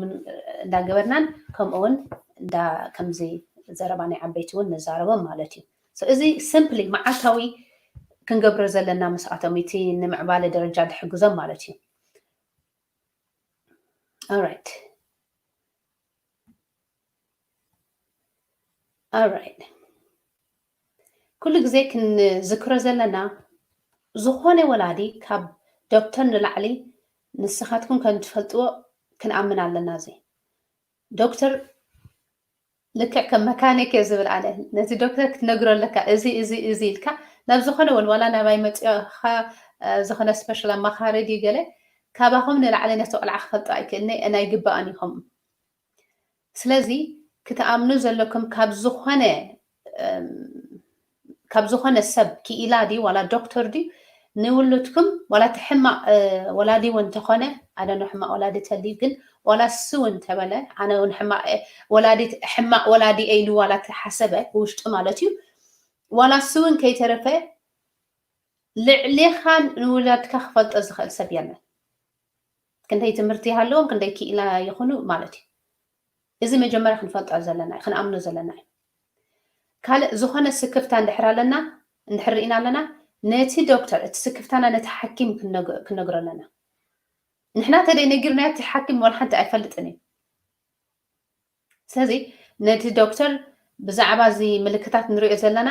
እንዳገበርናን ከምኡ እውን እንዳ ከምዚ ዘረባ ናይ ዓበይቲ እውን ንዛረቦም ማለት እዩ እዚ simply መዓልታዊ ክንገብሮ ዘለና ምስኣቶም እቲ ንምዕባለ ደረጃ ዝሕግዞም ማለት እዩ right right ኩሉ ግዜ ክንዝክሮ ዘለና ዝኾነ ወላዲ ካብ ዶክተር ንላዕሊ ንስኻትኩም ከም ትፈልጥዎ ክንኣምን ኣለና እዚ ዶክተር ልክዕ ከም መካኒክ እየ ዝብል ኣነ ነቲ ዶክተር ክትነግሮ ኣለካ እዚ እዚ እዚ ኢልካ ናብ ዝኾነ እውን ዋላ ናባይ መፅኦኻ ዝኾነ ስፔሻል ኣማኻሪ ድዩ ገለ ካባኹም ንላዕሊ ነቲ ቆልዓ ክፈልጦ ኣይክእልኒ እና ይግባኣን እዩ ከምኡ ስለዚ ክትኣምኑ ዘለኩም ካብ ዝኾነ ካብ ዝኾነ ሰብ ክኢላ ድዩ ዋላ ዶክተር ድዩ ንውሉድኩም ዋላ እቲ ሕማቕ ወላዲ እውን እንተኾነ ኣደኖ ሕማቕ ወላዲ ተልዩ ግን ዋላ እሱ እውን ተበለ ኣነ እውን ሕማቕ ወላዲ ሕማቕ ወላዲ ኢሉ ዋላ ተሓሰበ ብውሽጡ ማለት እዩ ዋላ እሱ እውን ከይተረፈ ልዕሌኻ ንውላድካ ክፈልጦ ዝኽእል ሰብ የለን ክንደይ ትምህርቲ ይሃለዎም ክንደይ ክኢላ ይኹኑ ማለት እዩ እዚ መጀመርያ ክንፈልጦ ዘለና እዩ ክንኣምኖ ዘለና እዩ ካልእ ዝኾነ ስክፍታ እንድሕር ኣለና እንድሕር ርኢና ኣለና ነቲ ዶክተር እቲ ስክፍታና ነቲ ሓኪም ክነግሮ ኣለና ንሕና ተደይ ነጊርናዮ እቲ ሓኪም ዋላ ሓንቲ ኣይፈልጥን እዩ። ስለዚ ነቲ ዶክተር ብዛዕባ እዚ ምልክታት ንሪኦ ዘለና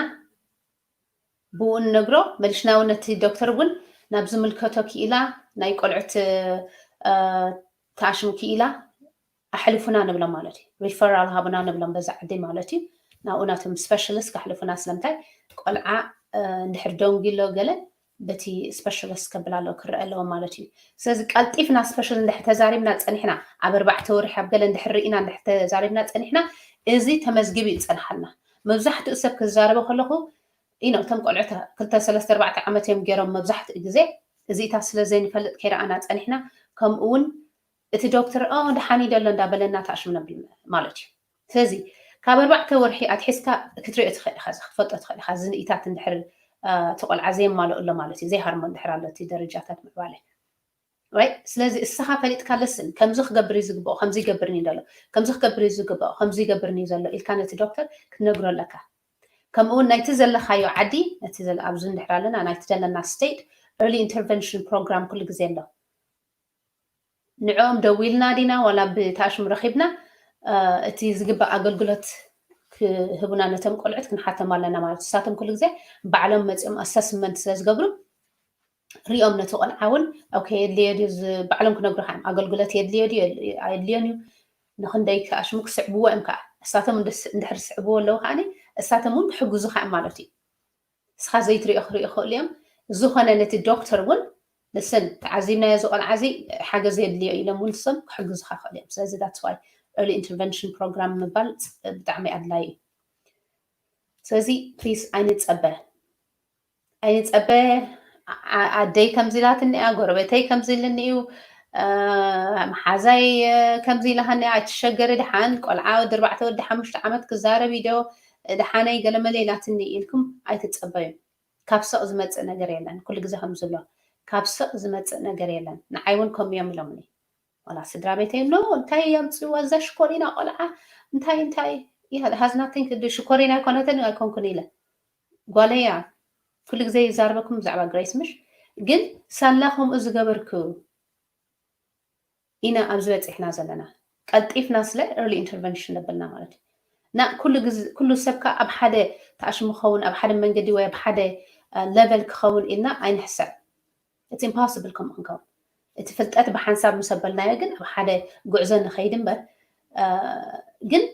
ብኡ ንነግሮ፣ መሊሽና እውን ነቲ ዶክተር እውን ናብ ዝምልከቶ ክኢላ ናይ ቆልዑት ተኣሽሙ ክኢላ ኣሕልፉና ንብሎ ማለት እዩ። ሪፈራል ሃቡና ንብሎም በዛ ዓዲ ማለት እዩ። ናብኡ ናቶም ስፔሻሊስት ከሕልፉና። ስለምንታይ ቆልዓ እንድሕር ደንጉ ኣሎ ገለ በቲ ስፔሻሊስት ከብል ኣለዎ ክረአ ኣለዎ ማለት እዩ። ስለዚ ቀልጢፍና ስፔሻል እንድሕር ተዛሪብና ፀኒሕና ኣብ ኣርባዕተ ወርሒ ኣብ ገለ እንድሕር ርኢና እንድሕር ተዛሪብና ፀኒሕና እዚ ተመዝጊቡ እዩ ዝፀንሓልና። መብዛሕትኡ ሰብ ክዛረቦ ከለኹ ኢኖ እቶም ቆልዑት ክልተ ሰለስተ ኣርባዕተ ዓመት እዮም ገይሮም መብዛሕትኡ ግዜ እዚኢታት ስለ ዘይንፈልጥ ከይረኣና ፀኒሕና። ከምኡ እውን እቲ ዶክተር ኦ ደሓን እዩ ደሎ እንዳበለና ተኣሽም ነብል ማለት እዩ። ስለዚ ካብ ኣርባዕተ ወርሒ ኣትሒዝካ ክትሪኦ ትኽእል ኢኻ፣ ክትፈልጦ ትኽእል ኢኻ። ዝንኢታት እንድሕር እቲ ቆልዓ ዘየማልኦ ኣሎ ማለት እዩ፣ ዘይሃርሞ እንድሕር ኣሎ እቲ ደረጃታት ምዕባለ። ስለዚ እስኻ ፈሊጥካ ልስን ከምዚ ክገብር እዩ ዝግብኦ፣ ከምዚ ይገብርኒ ዘሎ፣ ከምዚ ክገብር እዩ ዝግብኦ፣ ከምዚ ይገብርኒ ዘሎ ኢልካ ነቲ ዶክተር ክትነግሮ ኣለካ። ከምኡ እውን ናይቲ ዘለኻዮ ዓዲ ነቲ ዘለ ኣብዚ እንድሕር ኣለና ናይቲ ዘለና ስቴት ኤርሊ ኢንተርቨንሽን ፕሮግራም ኩሉ ግዜ ኣሎ። ንዕኦም ደዊልና ዲና ዋላ ብታሽም ረኺብና እቲ ዝግባእ ኣገልግሎት ክህቡና ነቶም ቆልዑት ክንሓቶም ኣለና ማለት እዩ። ንሳቶም ኩሉ ግዜ ባዕሎም መፂኦም ኣሰስመንት ስለ ዝገብሩ ሪኦም ነቲ ቆልዓ እውን ኦኬ የድልዮ ድዩ ባዕሎም ክነግሩኻ እዮም። ኣገልግሎት የድልዮ ድዩ ኣየድልዮን እዩ፣ ንክንደይ ክኣሽሙ ክስዕብዎ እዮም ከዓ። እሳቶም እንድሕር ዝስዕብዎ ኣለዉ ከዓ እሳቶም እውን ክሕግዙኻ እዮም ማለት እዩ። እስኻ ዘይትሪኦ ክሪኦ ክእሉ እዮም። ዝኾነ ነቲ ዶክተር እውን ንስን ተዓዚብናዮ እዚ ቆልዓ እዚ ሓገዝ የድልዮ ኢሎም እውን ንሶም ክሕግዙኻ ክእሉ እዮም። ስለዚ that's why early intervention program ምባል ብጣዕሚ ኣድላይ እዩ። ስለዚ ፕሊስ ኣይንፀበ ኣይንፀበ። ኣደይ ከምዚ ኢላትኒ እያ፣ ጎረቤተይ ከምዚ ኢልኒ እዩ፣ መሓዛይ ከምዚ ኢላሃኒ እያ፣ ኣይትሸገሪ፣ ድሓን ቆልዓ ወዲ ኣርባዕተ ወዲ ሓሙሽተ ዓመት ክዛረብ እዩ ዶ፣ ድሓነይ ገለመለ ኢላትኒ ኢልኩም ኣይትፀበዩ። ካብ ስቕ ዝመፅእ ነገር የለን። ኩሉ ግዜ ከም ዝብሎ ካብ ስቕ ዝመፅእ ነገር የለን። ንዓይ እውን ከምኡ እዮም ኢሎምኒ። ዋላ ስድራ ቤተይ ኖ እንታይ የምፅእዋ እዛ ሽኮሪና ቆልዓ እንታይ እንታይ has nothing to do ሽኮሪና ኣይኮነትን ኣይኮንኩን ኢለ ጓለያ ኩሉ ግዜ ይዛረበኩም ብዛዕባ ግሬስ ምሽ ግን ሳላ ከምኡ ዝገበርኩ ኢና ኣብዚ በፂሕና ዘለና። ቀልጢፍና ስለ ኤርሊ ኢንተርቨንሽን ነብልና ማለት እዩ። እና ኩሉ ግዜ ኩሉ ሰብ ከዓ ኣብ ሓደ ተኣሽሙ ክኸውን ኣብ ሓደ መንገዲ ወይ ኣብ ሓደ ሌቨል ክኸውን ኢልና ኣይንሕሰብ። It's impossible ከምኡ ክንከውን እቲ ፍልጠት ብሓንሳብ ምስ ኣበልናዮ ግን ኣብ ሓደ ጉዕዞ ንኸይድ እምበር ግን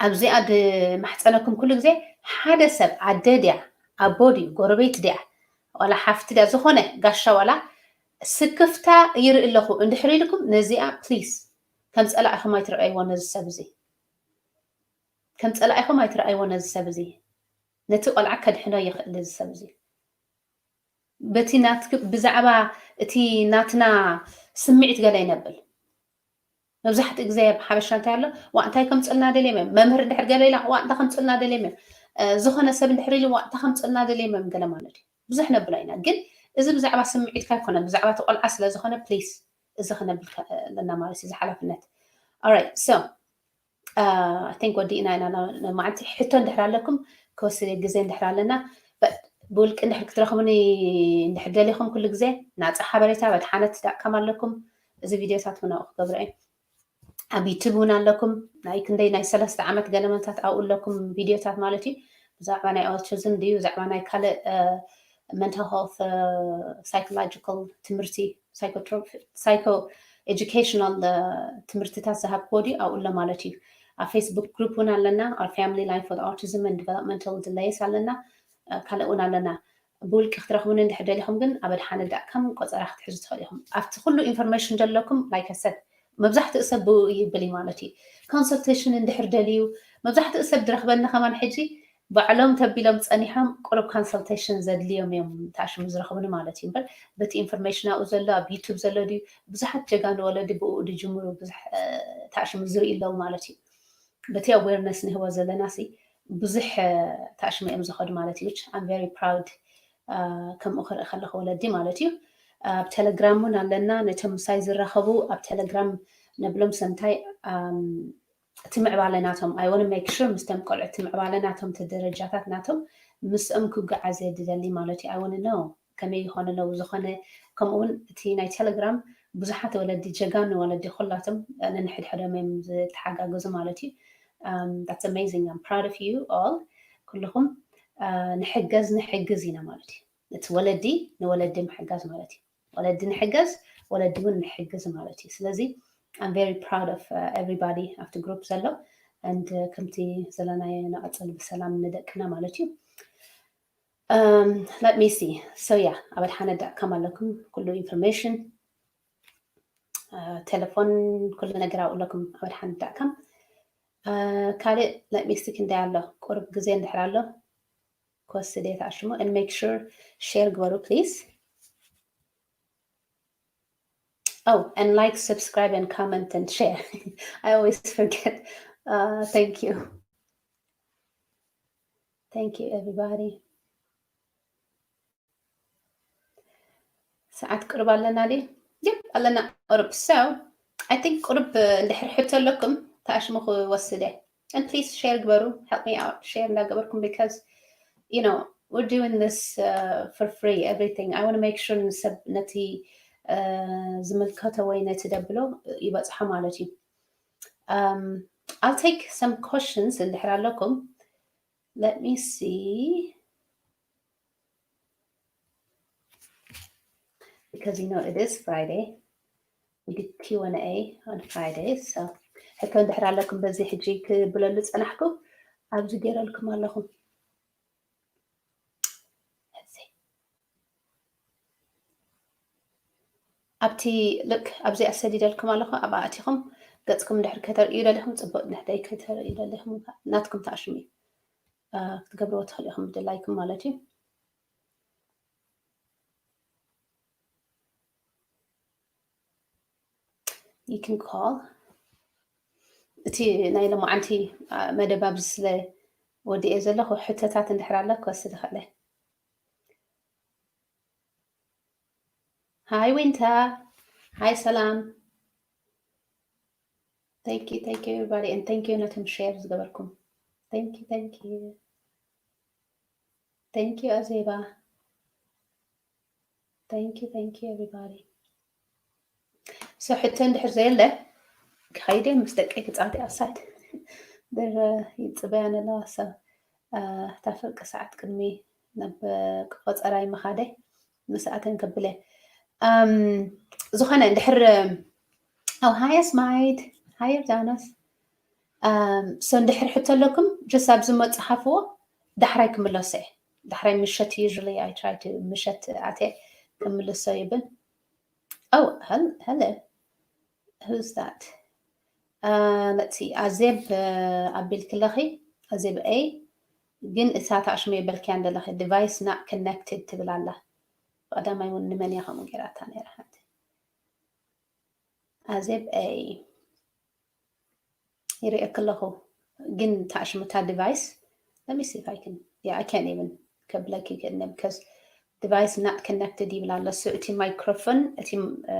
ኣብዚኣ ድማሕፀነኩም ኩሉ ግዜ ሓደ ሰብ ኣደ ድያ ኣቦ ድዩ ጎረቤት ድያ ዋላ ሓፍቲ ድያ ዝኾነ ጋሻ ዋላ ስክፍታ ይርኢ ኣለኹ እንድሕር ኢልኩም ነዚኣ ፕሊስ ከም ፀላኢኹም ኣይትረኣይዎ ነዚ ሰብ እዚ ከም ፀላኢኹም ኣይትረኣይዎ ነዚ ሰብ እዚ ነቲ ቆልዓ ከድሕኖ ይኽእል እዚ ሰብ እዚ በቲ ናትክ ብዛዕባ እቲ ናትና ስምዒት ገለ ይነብል መብዛሕትኡ ግዜ ኣብ ሓበሻ እንታይ ኣሎ ዋ እንታይ ከምፅልና ደልዮም እዮም መምህር እንድሕር ገለ ኢላ ዋ እንታይ ከምፅልና ደልዮም እዮም ዝኾነ ሰብ እንድሕር ኢሉ ዋ እንታይ ከምፅልና ደልዮም እዮም ገለ ማለት እዩ ብዙሕ ነብሎ ኢና ግን እዚ ብዛዕባ ስምዒትካ ኣይኮነ ብዛዕባ እቲ ቆልዓ ስለ ዝኾነ ፕሊስ እዚ ክነብል ኣለና ማለት እዩ እዚ ሓላፍነት right so I think ወዲእና ኢና መዓልቲ ሕቶ እንድሕር ኣለኩም ክወስድ ግዜ እንድሕር ኣለና ብውልቂ እንድሕር ክትረኽቡኒ እንድሕር ደሊኹም ኩሉ ግዜ ናፃ ሓበሬታ በድሓነት ዳእካም ኣለኩም እዚ ቪድዮታት እውን ኣብኡ ክገብረ እዩ ኣብ ዩቱብ እውን ኣለኩም ናይ ክንደይ ናይ ሰለስተ ዓመት ገለመታት ኣብኡ ኣለኩም ቪድዮታት ማለት እዩ ብዛዕባ ናይ ኦቲዝም ድዩ ብዛዕባ ናይ ካልእ mental health psychological ትምህርቲ psycho educational ትምህርትታት ዝሃብክዎ ድዩ ኣብኡ ኣሎ ማለት እዩ ኣብ ፌስቡክ ግሩፕ እውን ኣለና our family life with autism and developmental delays ኣለና ካልእ እውን ኣለና ብውልቂ ክትረኽቡኒ እንድሕር ደሊኹም ግን ኣብ ኣድሓነ ዳእካም ቆፀራ ክትሕዙ ትኽእል ኢኹም ኣብቲ ኩሉ ኢንፎርሜሽን ዘለኩም like I said መብዛሕትኡ ሰብ ብኡ ይብል ማለት እዩ consultation እንድሕር ደልዩ መብዛሕትኡ ሰብ ዝረኽበኒ ከማን ሕጂ ባዕሎም ተቢሎም ፀኒሖም ቁሩብ consultation ዘድልዮም እዮም ተኣሽሙ ዝረኽቡኒ ማለት እዩ እምበር በቲ ኢንፎርሜሽን ኣብኡ ዘሎ ኣብ ዩቱብ ዘሎ ድዩ ብዙሓት ጀጋኑ ወለዲ ብኡ ድጅምሩ ብዙሕ ተኣሽሙ ዝርኢ ኣለዉ ማለት እዩ በቲ awareness ንህቦ ዘለና ሲ ብዙሕ ተኣሽሙ እዮም ዝኸዱ ማለት እዩ I'm very proud ከምኡ ክርኢ ከለኹ ወለዲ ማለት እዩ ኣብ ቴሌግራም እውን ኣለና ነቶም ምሳይ ዝራኸቡ ኣብ ቴሌግራም ነብሎም ሰምታይ እቲ ምዕባለ ናቶም I want to make sure ምስቶም ቆልዑ እቲ ምዕባለ ናቶም እቲ ደረጃታት ናቶም ምስኦም ክጓዓዝ እየ ድደሊ ማለት እዩ I want to know ከመይ ይኾኑ ኣለዉ ዝኾነ፣ ከምኡ እውን እቲ ናይ ቴሌግራም ብዙሓት ወለዲ፣ ጀጋኑ ወለዲ ኩላቶም ነንሕድሕዶም እዮም ዝተሓጋገዙ ማለት እዩ። Um, that's amazing. I'm proud of you all. ኩልኹም፣ uh, ንሕገዝ፣ ንሕግዝ ኢና ማለት እዩ። እቲ ወለዲ ንወለዲ ምሕጋዝ ማለት እዩ። ወለዲ ንሕገዝ፣ ወለዲ እውን ንሕግዝ ማለት እዩ። ስለዚ I'm very proud of, uh, everybody ኣብቲ ግሩፕ ዘሎ and, uh, ከምቲ ዘለናዮ ንቐጽል ብሰላም ንደቅና ማለት እዩ። Um, let me see. So yeah, ኣብ ኣድሓነ ዳት ካም ኣለኩም ኩሉ ኢንፎርሜሽን፣ uh, ቴሌፎን፣ ኩሉ ነገር ኣብኡ ኣለኩም ኣብ ኣድሓነ ዳት ካም። Uh, ካልእ let me see ክንደይ ኣሎ፣ ቁሩብ ግዜ እንድሕር ኣሎ ክወስድ እየ ተኣሽሙ። And make sure ሼር ግበሩ please. Oh, and like, subscribe, and comment, and share. I always forget. Uh, thank you. Thank you, everybody. ሰዓት ቅርብ ኣለና ድዩ? Yep, ኣለና ቅርብ። So, I think ቅርብ እንድሕር ሕቶ ኣለኩም፣ ተኣሽሙ ክወስድ እየ። And please ሼር ግበሩ፣ help me out, ሼር እንዳገበርኩም፣ because, you know, we're doing this, uh, for free, everything. I want to make sure ንሰብ ነቲ፣ uh, ዝምልከቶ ወይ ነቲ ደብሎ ይበጽሖ ማለት እዩ። Um, I'll take some questions እንድሕር ኣለኩም። Let me see. Because, you know, it is Friday. We did Q and A on Friday. So ሕቶ እንድሕር ኣለኩም በዚ ሕጂ ክብለሉ ጸናሕኩ፣ ኣብዚ ገይረልኩም ኣለኹ። ኣብቲ ልክ ኣብዚ ኣሰዲደልኩም ኣለኹ፣ ኣብኣ ኣቲኹም ገጽኩም እንድሕር ከተርእዩ ደሊኹም ጽቡቕ፣ እንድሕር ከተርእዩ ደሊኹም ናትኩም ተኣሽሙ እዩ። አ፣ ክትገብርዎ ትኽእሉ ኢኹም ብድላይኩም ማለት እዩ። You can call። እቲ ናይ ሎማዓንቲ፣ አ፣ መደብ ኣብዚ ስለ ወዲኤ ዘለኹ ሕቶታት እንድሕር ኣሎ ክወስድ ይኽእል እየ። Hi ዊንታ። Hi ሰላም። Thank you, thank you everybody, and thank you ነቶም ሼር ዝገበርኩም። Thank you, thank you. Thank you ኣዜባ። Thank you, thank you everybody. So ሕቶ እንድሕር ዘየለ ክኸይደ ምስ ደቀይ ክጻወት እየ outside። ደረ ይጽበያን ኣለዋ። So፣ አ፣ እታ ፍርቂ ሰዓት ቅድሚ ናብ ቆጸራይ ምኻደይ ምስኣተን ከብለ። ኣም፣ ዝኾነ እንድሕር፣ oh, hi ኣስማይት፣ hi ዮርዳኖስ። ኣም፣ so እንድሕር ሕቶ ኣለኩም፣ just ኣብዚ መጽሓፍዎ፣ ዳሕራይ ክምለሶ እየ። ዳሕራይ ምሸት usually I try to ምሸት ኣትየ ክምልሶ ይብል። Oh, hel-, hello. Who's that? Uh, let's see. ኣዜብ፣ uh, ኣቢልክለኺ፣ ኣዜብ A። ግን እታ ታሽሙ የበልክያን ዘለኺ፣ device not connected ትብል ኣላ። ብቐዳማይ እውን ንመን እያ ከምኡ ገይራታ ነይራ ሓንቲ? ኣዜብ A። ይርእየኪ ኣለኹ፣ ግን ታሽሙ እታ device፣ let me see if I can, yeah, I can't even ከብለኪ ክእነ፣ because device not connected ይብል ኣሎ። So እቲ ማይክሮፎን፣ እቲ፣ እ፣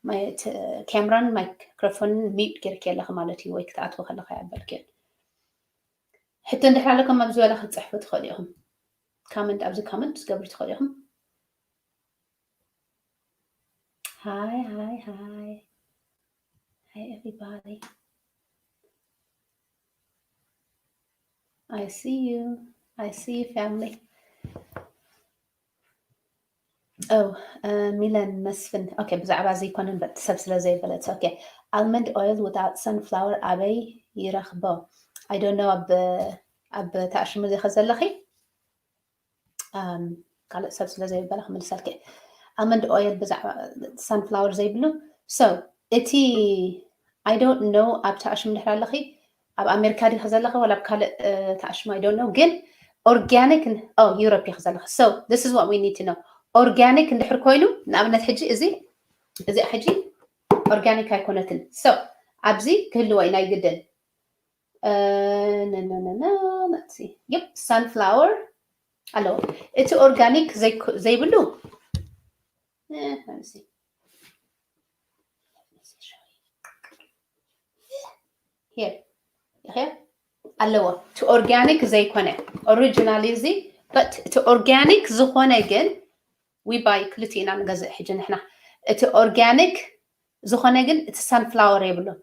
ማይ-፣ እቲ ካሜራን ማይክሮፎንን mute ጌርኪ ኣለኺ ማለት እዩ፣ ወይ ክትኣትዊ ከለኺ ኣበልኪ። ሕቶ እንድሕር ኣለኩም ኣብዚ በላ ክትጽሕፉ ትኽእሉ ኢኹም። Comment፣ ኣብዚ comment ክትገብሩ ትኽእሉ ኢኹም። Hi, hi, hi. Hi, everybody. I see you. I see you, family. Oh, uh, ሚለን መስፍን። Okay፣ ብዛዕባ እዚ ኣይኮነን፣ but ሰብ ስለ ዘይበለ፣ it's okay. Almond oil without sunflower ኣበይ ይረኽቦ? I don't know፣ ኣብ፣ ኣብ ታሽሙ ዲኺ ዘለኺ? ኣም፣ ካልእ ሰብ ስለ ዘይበለ ክምልሰልኪ። Almond oil ብዛዕባ sunflower ዘይብሉ። So፣ እቲ I don't know ኣብ ታሽሙ እንድሕር ኣለኺ፣ ኣብ ኣሜሪካ ዲኺ ዘለኺ ዋላ ኣብ ካልእ፣ እ፣ ታሽሙ I don't know፣ ግን organic ን-፣ oh፣ ዩሮፕ ኢኺ ዘለኺ። So, this is what we need to know. Organic እንድሕር ኮይኑ፣ ንኣብነት ሕጂ እዚ፣ እዚ ሕጂ organic ኣይኮነትን። So፣ ኣብዚ ክህልዎ እዩ ናይ ግድን። እ፣ ነ፣ ነ፣ ነ፣ ነ፣ let's see. Yep, sunflower ኣለዎ። እቲ organic ዘይኮ-፣ ዘይብሉ፣ እ፣ let me see. Here. ይኸ ኣለዎ። እቲ organic ዘይኮነ፣ original እዚ፣ but እቲ organic ዝኾነ ግን we buy ክልቲኡ ኢና ንገዝእ ሕጂ ንሕና። እቲ organic ዝኾነ ግን እቲ sunflower የብሉን።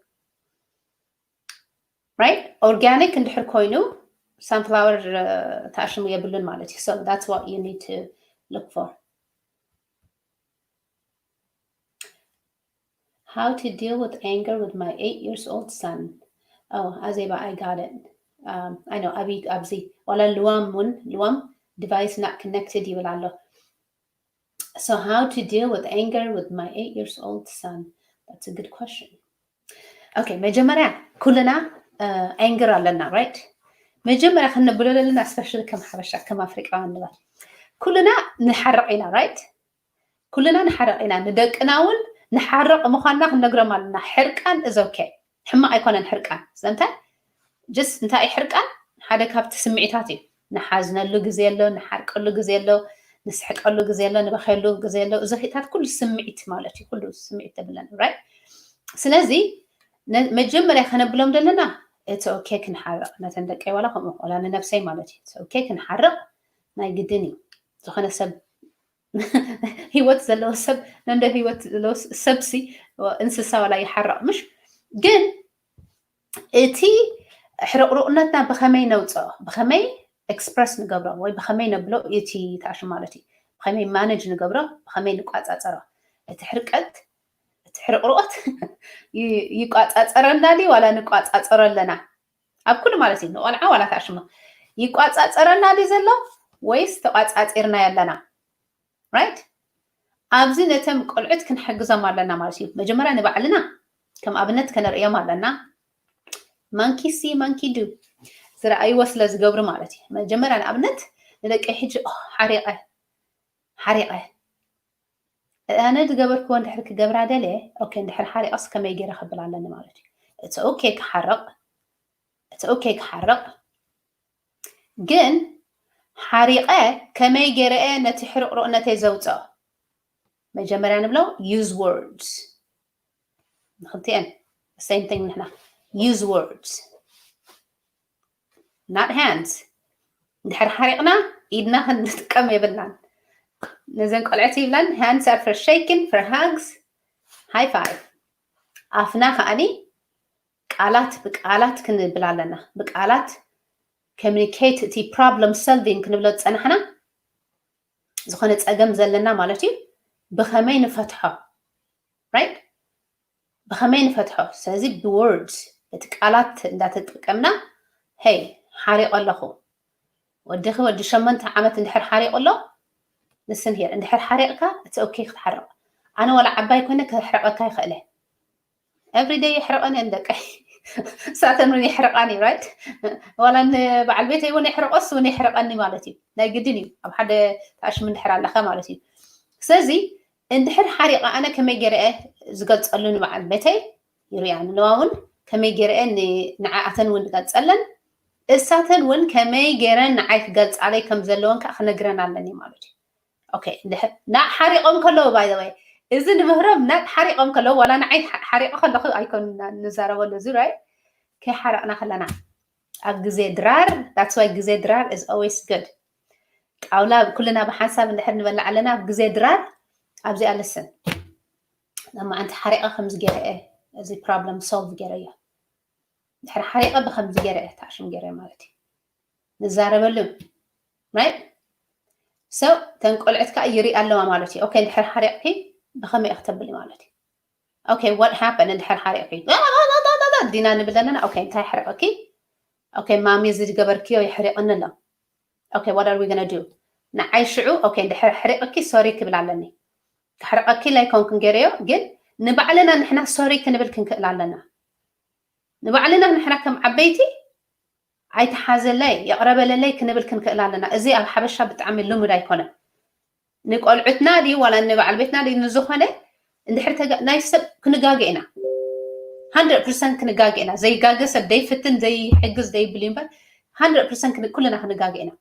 Right? Organic እንድሕር ኮይኑ sunflower ተኣሽሙ የብሉን ማለት እዩ። So that's what you need to look for. How to deal with anger with my eight years old son? Oh, Azeba, I got it. Um, I know, ኣብዚ ዋላ ልዋም እውን ልዋም device not connected ይብል ኣሎ። So how to deal with anger with my eight years old son? That's a good question. Okay, መጀመርያ ኩልና anger ኣለና, right? መጀመርያ ክነብሎ ዘለና፣ especially ከም ሓበሻ ከም ኣፍሪቃውያን ንበል፣ ኩልና ንሓርቕ ኢና, right? ኩልና ንሓርቕ ኢና። ንደቅና እውን ንሓርቕ ምዃንና ክንነግሮም ኣለና። ሕርቃን is okay፣ ሕማቕ ኣይኮነን ሕርቃን። ስለምንታይ? Just እንታይ እዩ ሕርቃን? ሓደ ካብቲ ስምዒታት እዩ። ንሓዝነሉ ግዜ ኣሎ፣ ንሓርቀሉ ግዜ ኣሎ፣ ንስሕቀሉ ግዜ ኣሎ፣ ንበኸሉ ግዜ ኣሎ። እዚ ኺታት ኩሉ ስምዒት ማለት እዩ። ኩሉ ስምዒት ተብለን፣ right? ስለዚ መጀመርያ ከነብሎም ዘለና እቲ okay ክንሓርቕ፣ ነተን ደቀይ ዋላ ከምኡ ዋላ ንነብሰይ ማለት እዩ። እቲ okay ክንሓርቕ ናይ ግድን እዩ። ዝኾነ ሰብ ህይወት ዘለዎ ሰብ ነንደ ህይወት ዘለዎ ሰብሲ እንስሳ ዋላ ይሓርቕ ምሽ ግን እቲ ሕርቕሩቕነትና ብኸመይ ነውፅኦ፣ ብኸመይ express ንገብሮ ወይ ብኸመይ ነብሎ እቲ ተኣሽም ማለት እዩ። ብኸመይ manage ንገብሮ፣ ብኸመይ ንቋፃፀሮ። እቲ ሕርቀት፣ እቲ ሕርቕሩቐት ይቋፃፀረና ድዩ ዋላ ንቋፃፀሮ ኣለና? ኣብ ኩሉ ማለት እዩ፣ ንቆልዓ ዋላ ተኣሽሞ ይቋፃፀረና ድዩ ዘሎ ወይስ ተቋፃፂርናዮ ኣለና? Right? ኣብዚ ነቶም ቆልዑት ክንሕግዞም ኣለና ማለት እዩ። መጀመርያ ንባዕልና ከም ኣብነት ከነርእዮም ኣለና። Monkey see, monkey do ዝረኣይዎ ስለ ዝገብሩ ማለት እዩ። መጀመርያ ንኣብነት ንደቀይ ሕጂ ሓሪቐ ሓሪቐ ኣነ ዝገበርክዎ እንድሕር ክገብራ ደልየ፣ okay፣ እንድሕር ሓሪቐስ ከመይ ገይረ ከብል ኣለኒ ማለት እዩ። እቲ okay ክሓርቕ፣ እቲ okay ክሓርቕ ግን ሓሪቐ ከመይ ገይረየ ነቲ ሕርቕሩቕነተይ ዘውፅኦ? መጀመርያ ንብሎ use words። ንክልቲኤን same thing ንሕና use words not hands። እንድሕር ሓሪቕና ኢድና ክንጥቀም የብልናን። ነዘን ቆልዕት ይብለን hands are for shaking, for hugs, high five። ኣፍና ከዓኒ ቃላት ብቃላት ክንብል ኣለና። ብቃላት communicate፣ እቲ problem solving ክንብሎ ዝፀናሕና ዝኾነ ፀገም ዘለና ማለት እዩ ብኸመይ ንፈትሖ፣ right? ብኸመይ ንፈትሖ? ስለዚ ብ words፣ እቲ ቃላት እንዳተጠቀምና፣ hey ሓሪቐ ኣለኹ፣ ወድኺ ወዲ ሸሞንተ ዓመት እንድሕር ሓሪቑ ኣሎ፣ listen here፣ እንድሕር ሓሪቕካ እቲ okay ክትሓርቕ። ኣነ ዋላ ዓባይ ኮይነ ከሕርቐካ ይኽእለ፣ everyday የሕርቐን እየን ደቀይ። ሳተን እውን የሕርቓኒ፣ right? ዋላ ንበዓል ቤተይ እውን የሕርቆስ እውን የሕርቐኒ ማለት እዩ። ናይ ግድን እዩ ኣብ ሓደ ተኣሽም እንድሕር ኣለኻ ማለት እዩ። ስለዚ እንድሕር ሓሪቐ ኣነ ከመይ ገይረ እየ ዝገልፀሉ ንበዓል ቤተይ ይሪኣ፣ ንለዋ እውን ከመይ ገይረ እየ ንዓኣተን እውን ዝገልፀለን፣ እሳተን እውን ከመይ ገይረን ንዓይ ክገልፃለይ ከም ዘለወን ከዓ ክነግረን ኣለኒ ማለት እዩ። Okay፣ ናቅ ሓሪቆም ከለዉ፣ by the way፣ እዚ ንምህሮም ናቅ ሓሪቆም ከለዉ ዋላ ንዓይ ሓሪቀ ከለኹ ኣይኮን ንዛረበሉ እዚ፣ right? ከይሓረቅና ከለና ኣብ ግዜ ድራር፣ that's why ግዜ ድራር is always good። ጣውላ ኩልና ብሓንሳብ እንድሕር ንበልዕ ኣለና ኣብ ግዜ ድራር። ኣብዚኣ listen፣ ሎማዓንቲ ሓሪቀ ከምዚ ገይረ እየ እዚ problem solve ገይረዮ። ድሕሪ ሓሪቀ ብከምዚ ገይረ እየ ተኣሽም ገይረ ማለት እዩ። ንዛረበሉ፣ right? So ተን ቆልዕት ከዓ ይሪኣ ኣለዋ ማለት እዩ። Okay፣ እንድሕር ሓሪቅኪ ብከመይ እየ ክተብሊ ማለት እዩ። Okay, what happened እንድሕር ሓሪቅኪ? ዲና ንብል ኣለና። Okay፣ እንታይ ሕረቀኪ? Okay ማሚ፣ እዚ ዝገበርክዮ ይሕሪቅኒ ኣሎ። Okay, what are we gonna do? ንዓይ ሽዑ፣ okay፣ እንድሕር ሕሪቅኪ sorry ክብል ኣለኒ። ክሕርቀኪ ላይኮንክን ገይረዮ፣ ግን ንባዕልና ንሕና sorry ክንብል ክንክእል ኣለና። ንባዕልና ንሕና ከም ዓበይቲ ኣይተሓዘለይ፣ ይቕረ በለለይ ክንብል ክንክእል ኣለና። እዚ ኣብ ሓበሻ ብጣዕሚ ልሙድ ኣይኮነን። ንቆልዑትና ድዩ ዋላ ንበዓል ቤትና ድዩ ንዝኾነ እንድሕር ተጋ-፣ ናይ ሰብ ክንጋገ ኢና። Hundred percent ክንጋገ ኢና። ዘይጋገ ሰብ ደይፍትን ዘይሕግዝ ደይብል እዩ እምበር hundred percent ክን-፣ ኩልና ክንጋገ ኢና።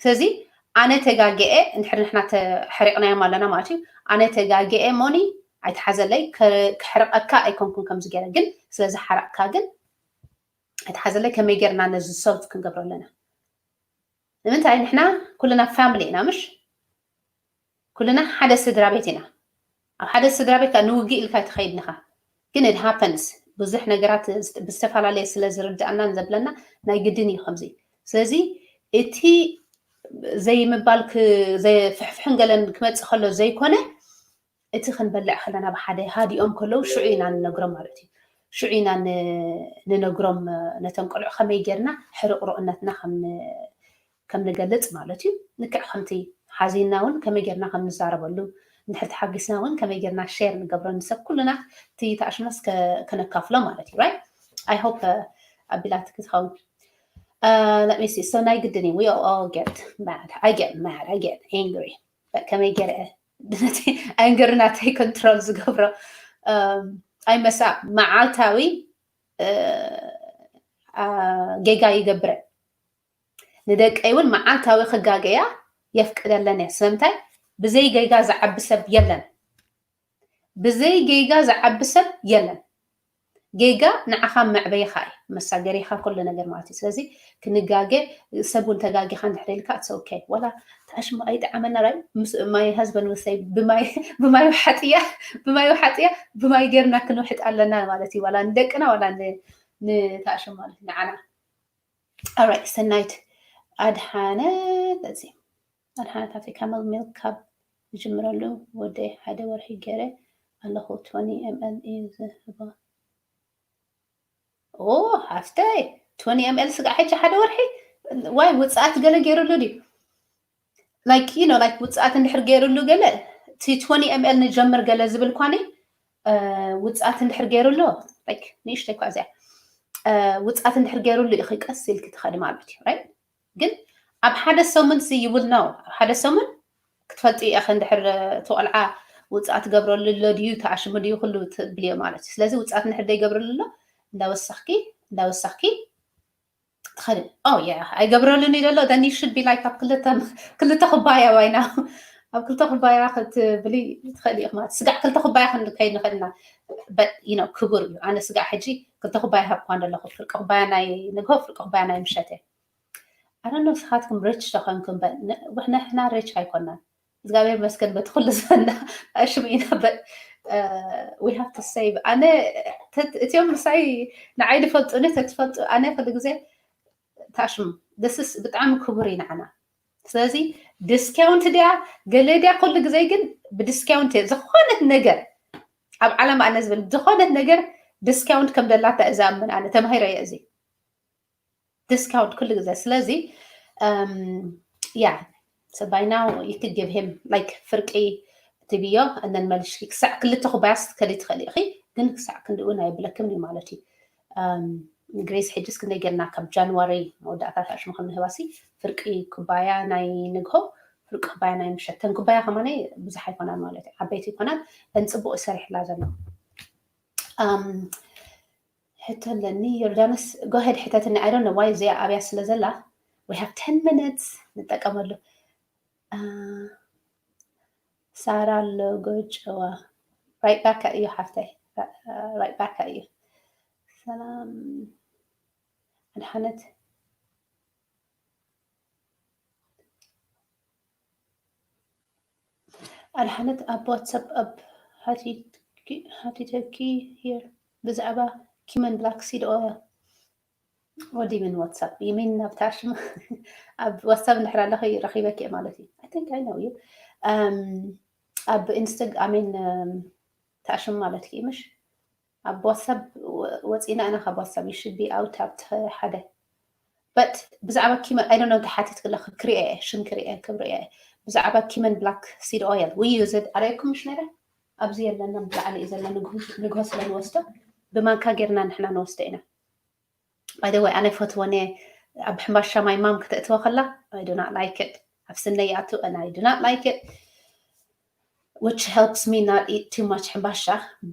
ስለዚ ኣነ ተጋገኤ እንድሕር ንሕና ተሕሪቕናዮም ኣለና ማለት እዩ። ኣነ ተጋገኤ ሞኒ ኣይትሓዘለይ፣ ከ-፣ ክሕርቐካ ኣይኮንኩን ከምዚ ገይረ፣ ግን ስለ ዝሓረቕካ ግን ኣይትሓዘለይ፣ ከመይ ጌርና ነዚ solve ክንገብሮ ኣለና? ንምንታይ ንሕና ኩልና family ኢና ምሽ? ኩልና ሓደ ስድራ ቤት ኢና። ኣብ ሓደ ስድራ ቤት ንውግእ ኢልካ ትኸይድ ንኻ። ግን it happens፣ ብዙሕ ነገራት ብዝተፈላለየ ስለ ዝርድኣናን ዘብለና ናይ ግድን እዩ ከምዚ። ስለዚ እቲ ዘይምባል ዘፍሕፍሕን ገለን ክመፅእ ከሎ ዘይኮነ፣ እቲ ክንበልዕ ከለና ብሓደ ሃዲኦም ከለዉ ሽዑ ኢና ንነግሮም ማለት እዩ። ሽዑ ኢና ንነግሮም ነቶም ቆልዑ ከመይ ጌርና ሕርቕርቕነትና ከም ንገልጽ ማለት እዩ። ልክዕ ከምቲ ሓዚንና እውን ከመይ ጌርና ከም ንዛረበሉ፣ እንድሕር ተሓጊስና እውን ከመይ ጌርና ሼር ንገብሮ ንሰብ ኩልና እቲ ተኣሽምናስ ከነካፍሎ ማለት እዩ። Right? I hope ኣቢላትኪ ትኸውን። Let me see. So ናይ ግድን እዩ። We all get mad. I get mad. I get angry. ከመይ ገይረ ነቲ ኣንገር ናተይ ኮንትሮል ዝገብሮ? ኣይመሳ መዓልታዊ ጌጋ ይገብረ። ንደቀይ እውን መዓልታዊ ክጋገያ የፍቅደለን እየ። ስለምንታይ? ብዘይ ጌጋ ዝዓቢ ሰብ የለን። ብዘይ ጌጋ ዝዓቢ ሰብ የለን። ጌጋ ንዓኻ መዕበይኻ እዩ፣ መሳገሪኻ ኩሉ ነገር ማለት እዩ። ስለዚ ክንጋገ፣ ሰብ እውን ተጋጊኻ እንድሕር ኢልካ it's okay። ወላ ተኣሽሙ ኣይጠዓመና ራይ my husband will say ብማይ ውሓጥያ ብማይ ውሓጥያ ብማይ ጌርና ክንውሕጥ ኣለና ማለት እዩ። ዋላ ንደቅና ዋላ ንተኣሽሙ ማለት ንዓና። Alright፣ ሰናይት ኣድሓነት እዚ ኣድሓነት ኣፍሪካ መል ሚልክ ካብ ዝጅምረሉ ወደይ ሓደ ወርሒ ገይረ ኣለኹ። twenty ml እዩ ዝህባ። ኦ ሃፍተይ፣ twenty ml ስጋዕ ሕጂ ሓደ ወርሒ ዋይ ውፅኣት ገለ ገይሩሉ ድዩ? Like you know like ውፅኣት እንድሕር ገይሩሉ ገለ እቲ twenty ml ንጀምር ገለ ዝብል ኳኒ ውፅኣት እንድሕር ገይሩሉ ንእሽተይ እኳ እዚኣ ውፅኣት እንድሕር ገይሩሉ ኢኺ ቀስ ኢልኪ ትኸዲ ማለት እዩ። ግን ኣብ ሓደ ሰሙን ሲ you will know። ኣብ ሓደ ሰሙን ክትፈልጢ ኢኺ እንድሕር እቲ ቆልዓ ውፅኣት ገብረሉ ኣሎ ድዩ ተኣሽሙ ድዩ ኩሉ ትብልዮ ማለት እዩ። ስለዚ ውፅኣት እንድሕር ዘይገብረሉ ኣሎ እንዳወሰኽኪ እንዳወሰኽኪ ትኸዲ። Oh yeah ኣይገብረሉን እዩ ዘሎ። Then you should be like ኣብ ክልተ ክባያ ዋይና ኣብ ክልተ ኩባያ ክትብሊ ትኽእሊ ኢኺ ማለት ስጋዕ ክልተ ኩባያ ክንከይድ ንኽእል ኢና። But you know ክቡር እዩ። ኣነ ስጋዕ ሕጂ ክልተ ኩባያ ሃብኳ እንደለኹ ፍርቂ ኩባያ ናይ ንግሆ ፍርቂ ኩባያ ናይ ምሸት እየ። ኣነ ንስኻትኩም ሪች ተኾንኩም ንሕና ሪች ኣይኮናን። እግዚኣብሔር መስገን በቲ ኩሉ ዝበና ኣሽሙ ኢና። We have to save ኣነ እቲኦም ምሳይ ንዓይ ዝፈልጡኒ ተትፈልጡ ኣነ ኩሉ ግዜ ታሽሙ ደስስ ብጣዕሚ ክቡር እዩ ንዓና። ስለዚ ዲስካውንት ድያ ገለ ድያ ኩሉ ግዜ ግን ብዲስካውንት እየ ዝኾነት ነገር ኣብ ዓለም ኣነ ዝብል ዝኾነት ነገር ዲስካውንት ከም ደላታ እዛ ኣምን ኣነ ተማሂረ እየ እዚ ዲስካውንት ኩሉ ግዜ። ስለዚ ያ ሰባይና you could give him like ፍርቂ ትብዮ እነን መልሽኪ ክሳዕ ክልተ ኩባያስ ከዲ ትኽእል ኢኺ ግን ክሳዕ ክንድኡ ናይ ብለክም እዩ ማለት እዩ። ግሬስ ሕጅስ ክንደይ ጌርና ካብ ጃንዋሪ መወዳእታ ታሽሙ ከም ንህባሲ ፍርቂ ኩባያ ናይ ንግሆ ፍርቂ ኩባያ ናይ ምሸት ተን ኩባያ ከማነ ብዙሕ ኣይኮናን ማለት እዩ። ዓበይቲ ይኮናን እን ፅቡቅ ይሰርሕላ ዘሎ ሕቶ ኣለኒ ዮርዳኖስ። Go ahead ሕተትኒ። I don't know why እዚኣ ኣብያ ስለ ዘላ we have ten minutes ንጠቀመሉ። ሳራ ሎጎ ጨዋ right back እዩ ሓፍተይ። Right back እዩ። ሰላም ኣድሓነት ኣድሓነት ኣብ ዋትሳፕ ኣብ ሓቲተኪ here ብዛዕባ ኪመን ብላክ ሲድ ኦይል። What do you mean WhatsApp? You mean ኣብ ታሽም ኣብ ዋትሳፕ እንድሕር ኣለኺ ረኺበኪ ማለት እዩ። I think I know you. ኣብ ኢንስታግ I mean ታሽም ማለት እዩ ምሽ ኣብ ዋትሳፕ ወፂና ኢና ካብ ዋትሳፕ you should be out ኣብቲ ሓደ but ብዛዕባ ኪመን I don't know ተሓቲት ክለኹ ክሪኤ ሽም ክሪኤ ክብሪኤ ብዛዕባ ኪመን ብላክ ሲድ ኦይል we use it ኣረየኩም ምሽ ነረ ኣብዚ የለና ብላዕሊ እዩ ዘለና ንግሆ ስለ ንወስዶ ብማንካ ጌርና ንሕና ንወስዶ ኢና። By the way ኣነ ፈትወን እየ ኣብ ሕምባሻ my mom ክተእትወ ከላ I do not like it ኣብ ስነይ ይኣቱ and I do not like it which helps me not eat too much ሕምባሻ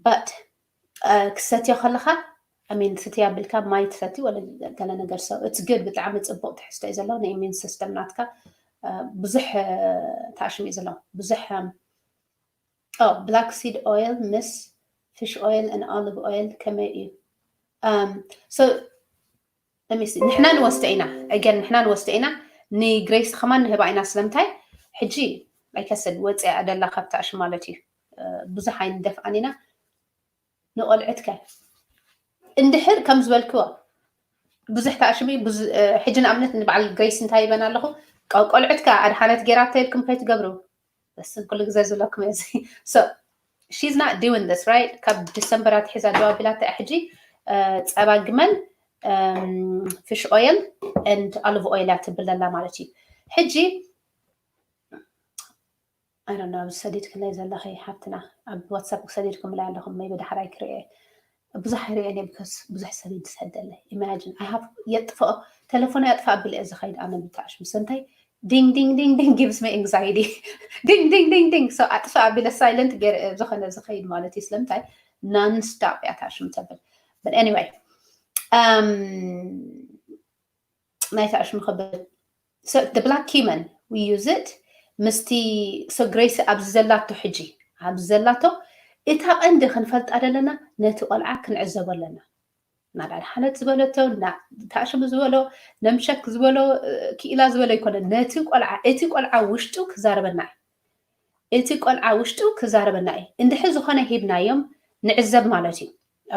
but ክሰትዮ ከለካ I mean ስትያ ብልካ ማይ ትሰቲ ወለ ገለ ነገር so it's good ብጣዕሚ ፅቡቅ ትሕዝቶ እዩ ዘለዎ ን immune system ናትካ ብዙሕ ተኣሽሙ እዩ ዘለዎ ብዙሕ black seed oil ምስ fish oil and olive oil ከመይ እዩ so ንሕና ንወስዶ ኢና again ንሕና ንወስዶ ኢና ንግሬስ ከማን ንህባ ኢና ስለምንታይ ሕጂ ኣይከስን ወፅያ ደላ ካብቲ ኣሽም ማለት እዩ። ብዙሕ ኣይንደፍኣን ኢና። ንቆልዕትከ እንድሕር ከም ዝበልክዎ ብዙሕ ተኣሽሚ። ሕጂ ንኣብነት ንበዓል ግሬስ እንታይ ይበን ኣለኹ? ቆልዕትካ ኣድሓነት ገይራ ተልኩም ከይትገብሩ። በስን ኩሉ ግዜ ዝብለኩም እዚ። So she's not doing this, right? ካብ ዲሰምበር ኣትሒዛ ደው ኣቢላታ ሕጂ ጸባ ግመል፣ fish oil and olive oil እያ ትብል ዘላ ማለት እዩ። ሕጂ ኣይ ዶንት ኖ፣ ኣብዚ ሰዲድክለይ ዘለኺ ሓብትና፣ ኣብ ዋትሳፕ ሰዲድኩምለይ ኣለኹም፣ maybe ዳሕራይ ክርእየ። ብዙሕ ኣይርእየን እየ፣ because ብዙሕ ሰብ እዩ ዝሰደለይ። Imagine I have የጥፍኦ፣ ተለፎነይ ኣጥፍእ ኣቢለ እየ ዝኸይድ ኣነ ብጣዕሽ ምስ እንታይ ዲንግ ዲንግ ዲንግ ዲንግ gives me anxiety። ዲንግ ዲንግ ዲንግ ዲንግ። So ኣጥፍእ ኣቢለ ሳይለንት ገይረ እየ ዝኾነ ዝኸይድ ማለት እዩ። ስለምንታይ non stop እያ ታሽም ተብል። But anyway ናይታ ኣሽሙ ክብል the black cumin we use it ምስቲ so ግሬሲ ኣብዚ ዘላቶ ሕጂ ኣብዚ ዘላቶ እታ ቀንዲ ክንፈልጣ ዘለና ነቲ ቆልዓ ክንዕዘቦ ኣለና። ናዳድሓነት ዝበለቶ ታሽሙ ዝበሎ ነምሸክ ዝበሎ ክኢላ ዝበሎ ኣይኮነ ነቲ ቆልዓ እቲ ቆልዓ ውሽጡ ክዛረበና እዩ። እቲ ቆልዓ ውሽጡ ክዛረበና እዩ። እንድሕር ዝኾነ ሂብናዮም ንዕዘብ ማለት እዩ።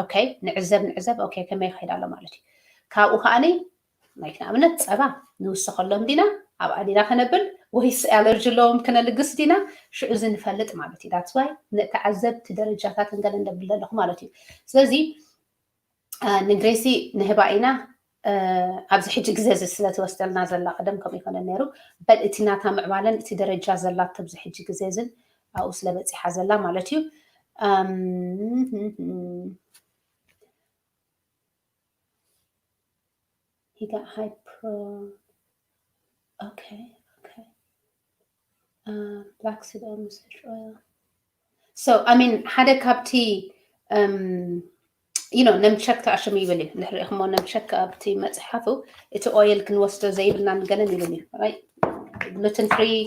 ኦኬ ንዕዘብ ንዕዘብ ኦኬ ከመይ ይኸይድ ኣሎ ማለት እዩ። ካብኡ ከዓኒ ናይ ንኣብነት ጸባ ንውስኸሎም ዲና ኣብኣ ዲና ከነብል ወይስ ኣለርጂ ኣለዎም ክነልግስ ዲና ሽዑ እዚ ንፈልጥ ማለት እዩ። That's why ንተዓዘብቲ ደረጃታት እንገለ እንደብል ኣለኹ ማለት እዩ። ስለዚ ንግሬሲ ንህባ ኢና። ኣብዚ ሕጂ ግዜ እዚ ስለ ትወስደልና ዘላ ቀደም ከምኡ ይኮነ ነይሩ በል እቲ ናታ ምዕባለን እቲ ደረጃ ዘላቶ ኣብዚ ሕጂ ግዜ እዝን ኣብኡ ስለ በፂሓ ዘላ ማለት እዩ። He got high pro okay okay black seed oil massage oil so I mean ሓደ ካብቲ you know ነምቸክ ተኣሽሙ ይብል እዩ ንሕሪእኹሞ ነምቸክ ኣብቲ መፅሓፉ እቲ oil ክንወስዶ ዘይብልና ንገለን ይብል እዩ። Gluten free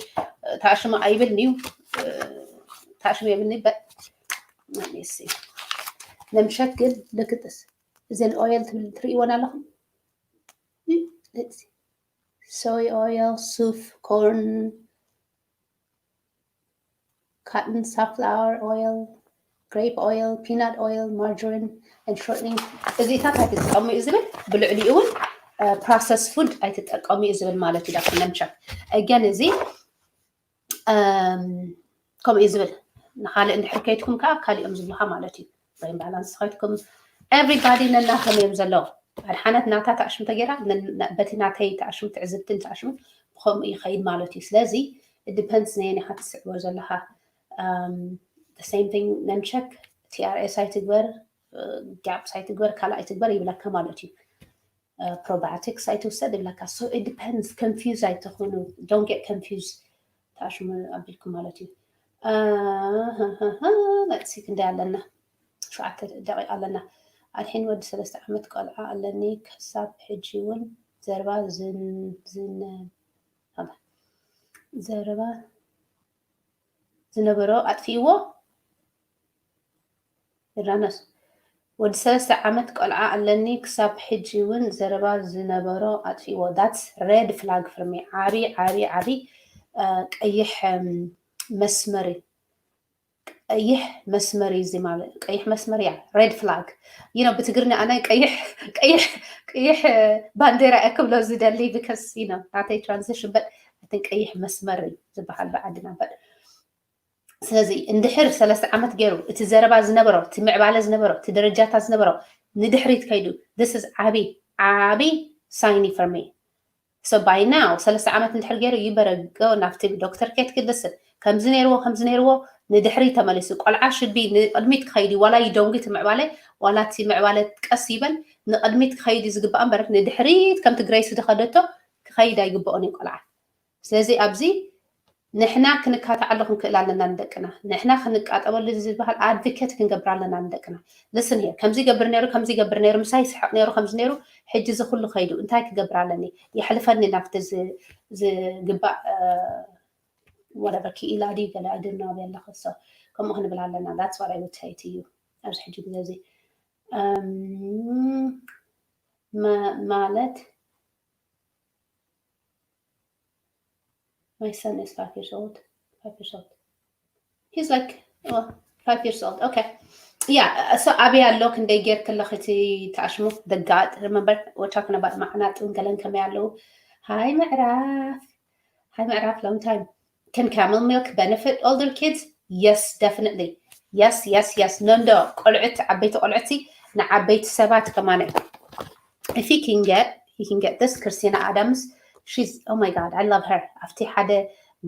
ተኣሽሙ ኣይብልን እዩ። ተኣሽሙ የብልኒ but let me see ነምቸክ ግን ልክጥስ እዘን oil ትብል ትርእይወን ኣለኹም። Let's see. Soy oil, suf, corn, cotton, safflower oil, grape oil, peanut oil, margarine, and shortening. እዚታት ኣይትጥቀሙ እዩ ዝብል ብልዕሊኡ እውን processed food ኣይትጠቀሙ እዩ ዝብል ማለት እዩ። ዳክተር ነምቸክ again እዚ ከምኡ እዩ ዝብል ንካልእ እንድሕር ከይድኩም ከዓ ካሊኦም ዝብሉካ ማለት እዩ። Brain Balance ከይድኩም everybody ነናቶም እዮም ዘለዉ። ኣድሓነት ናታ ተኣሽሙ ተገይራ በቲ ናተይ ተኣሽሙ ትዕዝብትን ተኣሽሙ ብከምኡ ይኸይድ ማለት እዩ። ስለዚ depends ነየን ኢካ ትስዕቦ ዘለካ። Same thing ነምቸክ TRS ኣይትግበር፣ GAPS ኣይትግበር፣ ካልእ ኣይትግበር ይብለካ ማለት እዩ። Probiotics ኣይትውሰድ ይብለካ። So it depends። Confuse ኣይትኹኑ። Don't get confused። ተኣሽሙ ኣቢልኩም ማለት እዩ። Let's see ክንደይ ኣለና? ሸውዓተ ደቂቃ ኣለና። ኣድሒን ወዲ ሰለስተ ዓመት ቆልዓ ኣለኒ ክሳብ ሕጂ እውን ዘረባ ዘረባ ዝነበሮ ኣጥፊእዎ። ዮርዳኖስ ወዲ ሰለስተ ዓመት ቆልዓ ኣለኒ ክሳብ ሕጂ እውን ዘረባ ዝነበሮ ኣጥፊእዎ። That's red flag for me። ዓቢ ዓቢ ዓቢ ቀይሕ መስመር እዩ። ቀይሕ መስመር እዩ እዚ ማለት ቀይሕ መስመር እያ። Red flag you know ብትግርኛ ኣነ ቀይሕ ቀይሕ ቀይሕ ባንዴራ እየ ክብሎ ዝደሊ because you know ናተይ transition but I think ቀይሕ መስመር እዩ ዝበሃል ብዓድና but ስለዚ እንድሕር ሰለስተ ዓመት ገይሩ እቲ ዘረባ ዝነበሮ እቲ ምዕባለ ዝነበሮ እቲ ደረጃታት ዝነበሮ ንድሕሪት ከይዱ this is ዓቢ ዓቢ sign for me። So by now ሰለስተ ዓመት እንድሕር ገይሩ you better go ናብቲ ዶክተር ኬት ክልስን ከምዚ ነይርዎ ከምዚ ነይርዎ ንድሕሪ ተመሊሱ ቆልዓ should be ንቅድሚት ክኸይድ እዩ። ዋላ ይደንጉ እቲ ምዕባለ ዋላ እቲ ምዕባለ ቀስ ይበል ንቅድሚት ክኸይድ እዩ ዝግባእ እምበር ንድሕሪት ከምቲ ግሬሲ ዝኸደቶ ክኸይድ ኣይግበኦን እዩ ቆልዓ። ስለዚ ኣብዚ ንሕና ክንካታዓሉ ክንክእል ኣለና ንደቅና። ንሕና ክንቃጠበሉ ዝበሃል advocate ክንገብር ኣለና ንደቅና። Listen here ከምዚ ይገብር ነይሩ ከምዚ ይገብር ነይሩ ምሳይ ይስሕቕ ነይሩ ከምዚ ነይሩ ሕጂ እዚ ኩሉ ከይዱ እንታይ ክገብር ኣለኒ የሕልፈኒ ናብቲ ዝግባእ whatever ክኢላ ድዩ ገለ I don't know ኣበይ ኣለኺ so ከምኡ ክንብል ኣለና። That's what I would say to you ኣብዚ ሕጂ ግዜ እዚ ማለት My son is five years old. Five years old. He's like, oh, five years old. Okay. Yeah, so ኣበይ ኣሎ ክንደይ ጌርክለኽ እቲ ተኣሽሙ? The gut, remember, we're talking about ማዕናጥን ገለን ከመይ ኣለዉ። Hi ምዕራፍ. Hi ምዕራፍ, long time. Can camel milk benefit older kids? Yes, definitely. Yes, yes, yes. No, no. ቆልዑት፣ ዓበይቲ ቆልዑት ንዓበይቲ ሰባት ከማን። If he can get, he can get this. Christina Adams, she's, oh my God, I love her. ኣብቲ ሓደ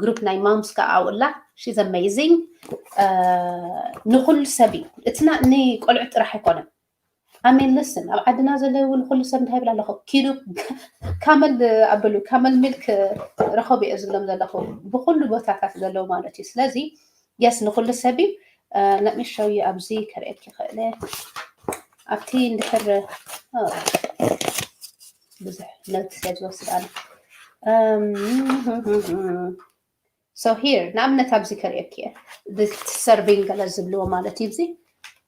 ግሩፕ ናይ ማምስ ከዓ ኣብኡ ኣላ። She's amazing. ንኩሉ ሰብ እዩ። እቲ ንቆልዑ ጥራሕ ኣይኮነን። I mean, listen, ኣብ ዓድና ዘለዉ ንኩሉ ሰብ እንታይ ይብል ኣለኹ? ኪዱ ካመል ኣበሉ፣ ካመል ሚልክ ረኸቡ እየ ዝብሎም ዘለኹ፣ ብኩሉ ቦታታት ዘለዉ ማለት እዩ። ስለዚ የስ ንኩሉ ሰብ እዩ። Let me show you ኣብዚ ከርእየኪ ክእለ ኣብቲ እንድሕር ብዙሕ ነት ስለ ዝወስድ ኣነ። So here ንኣብነት ኣብዚ ከርእየኪ እየ። ሰርቪንግ ገለ ዝብልዎ ማለት እዩ። እዚ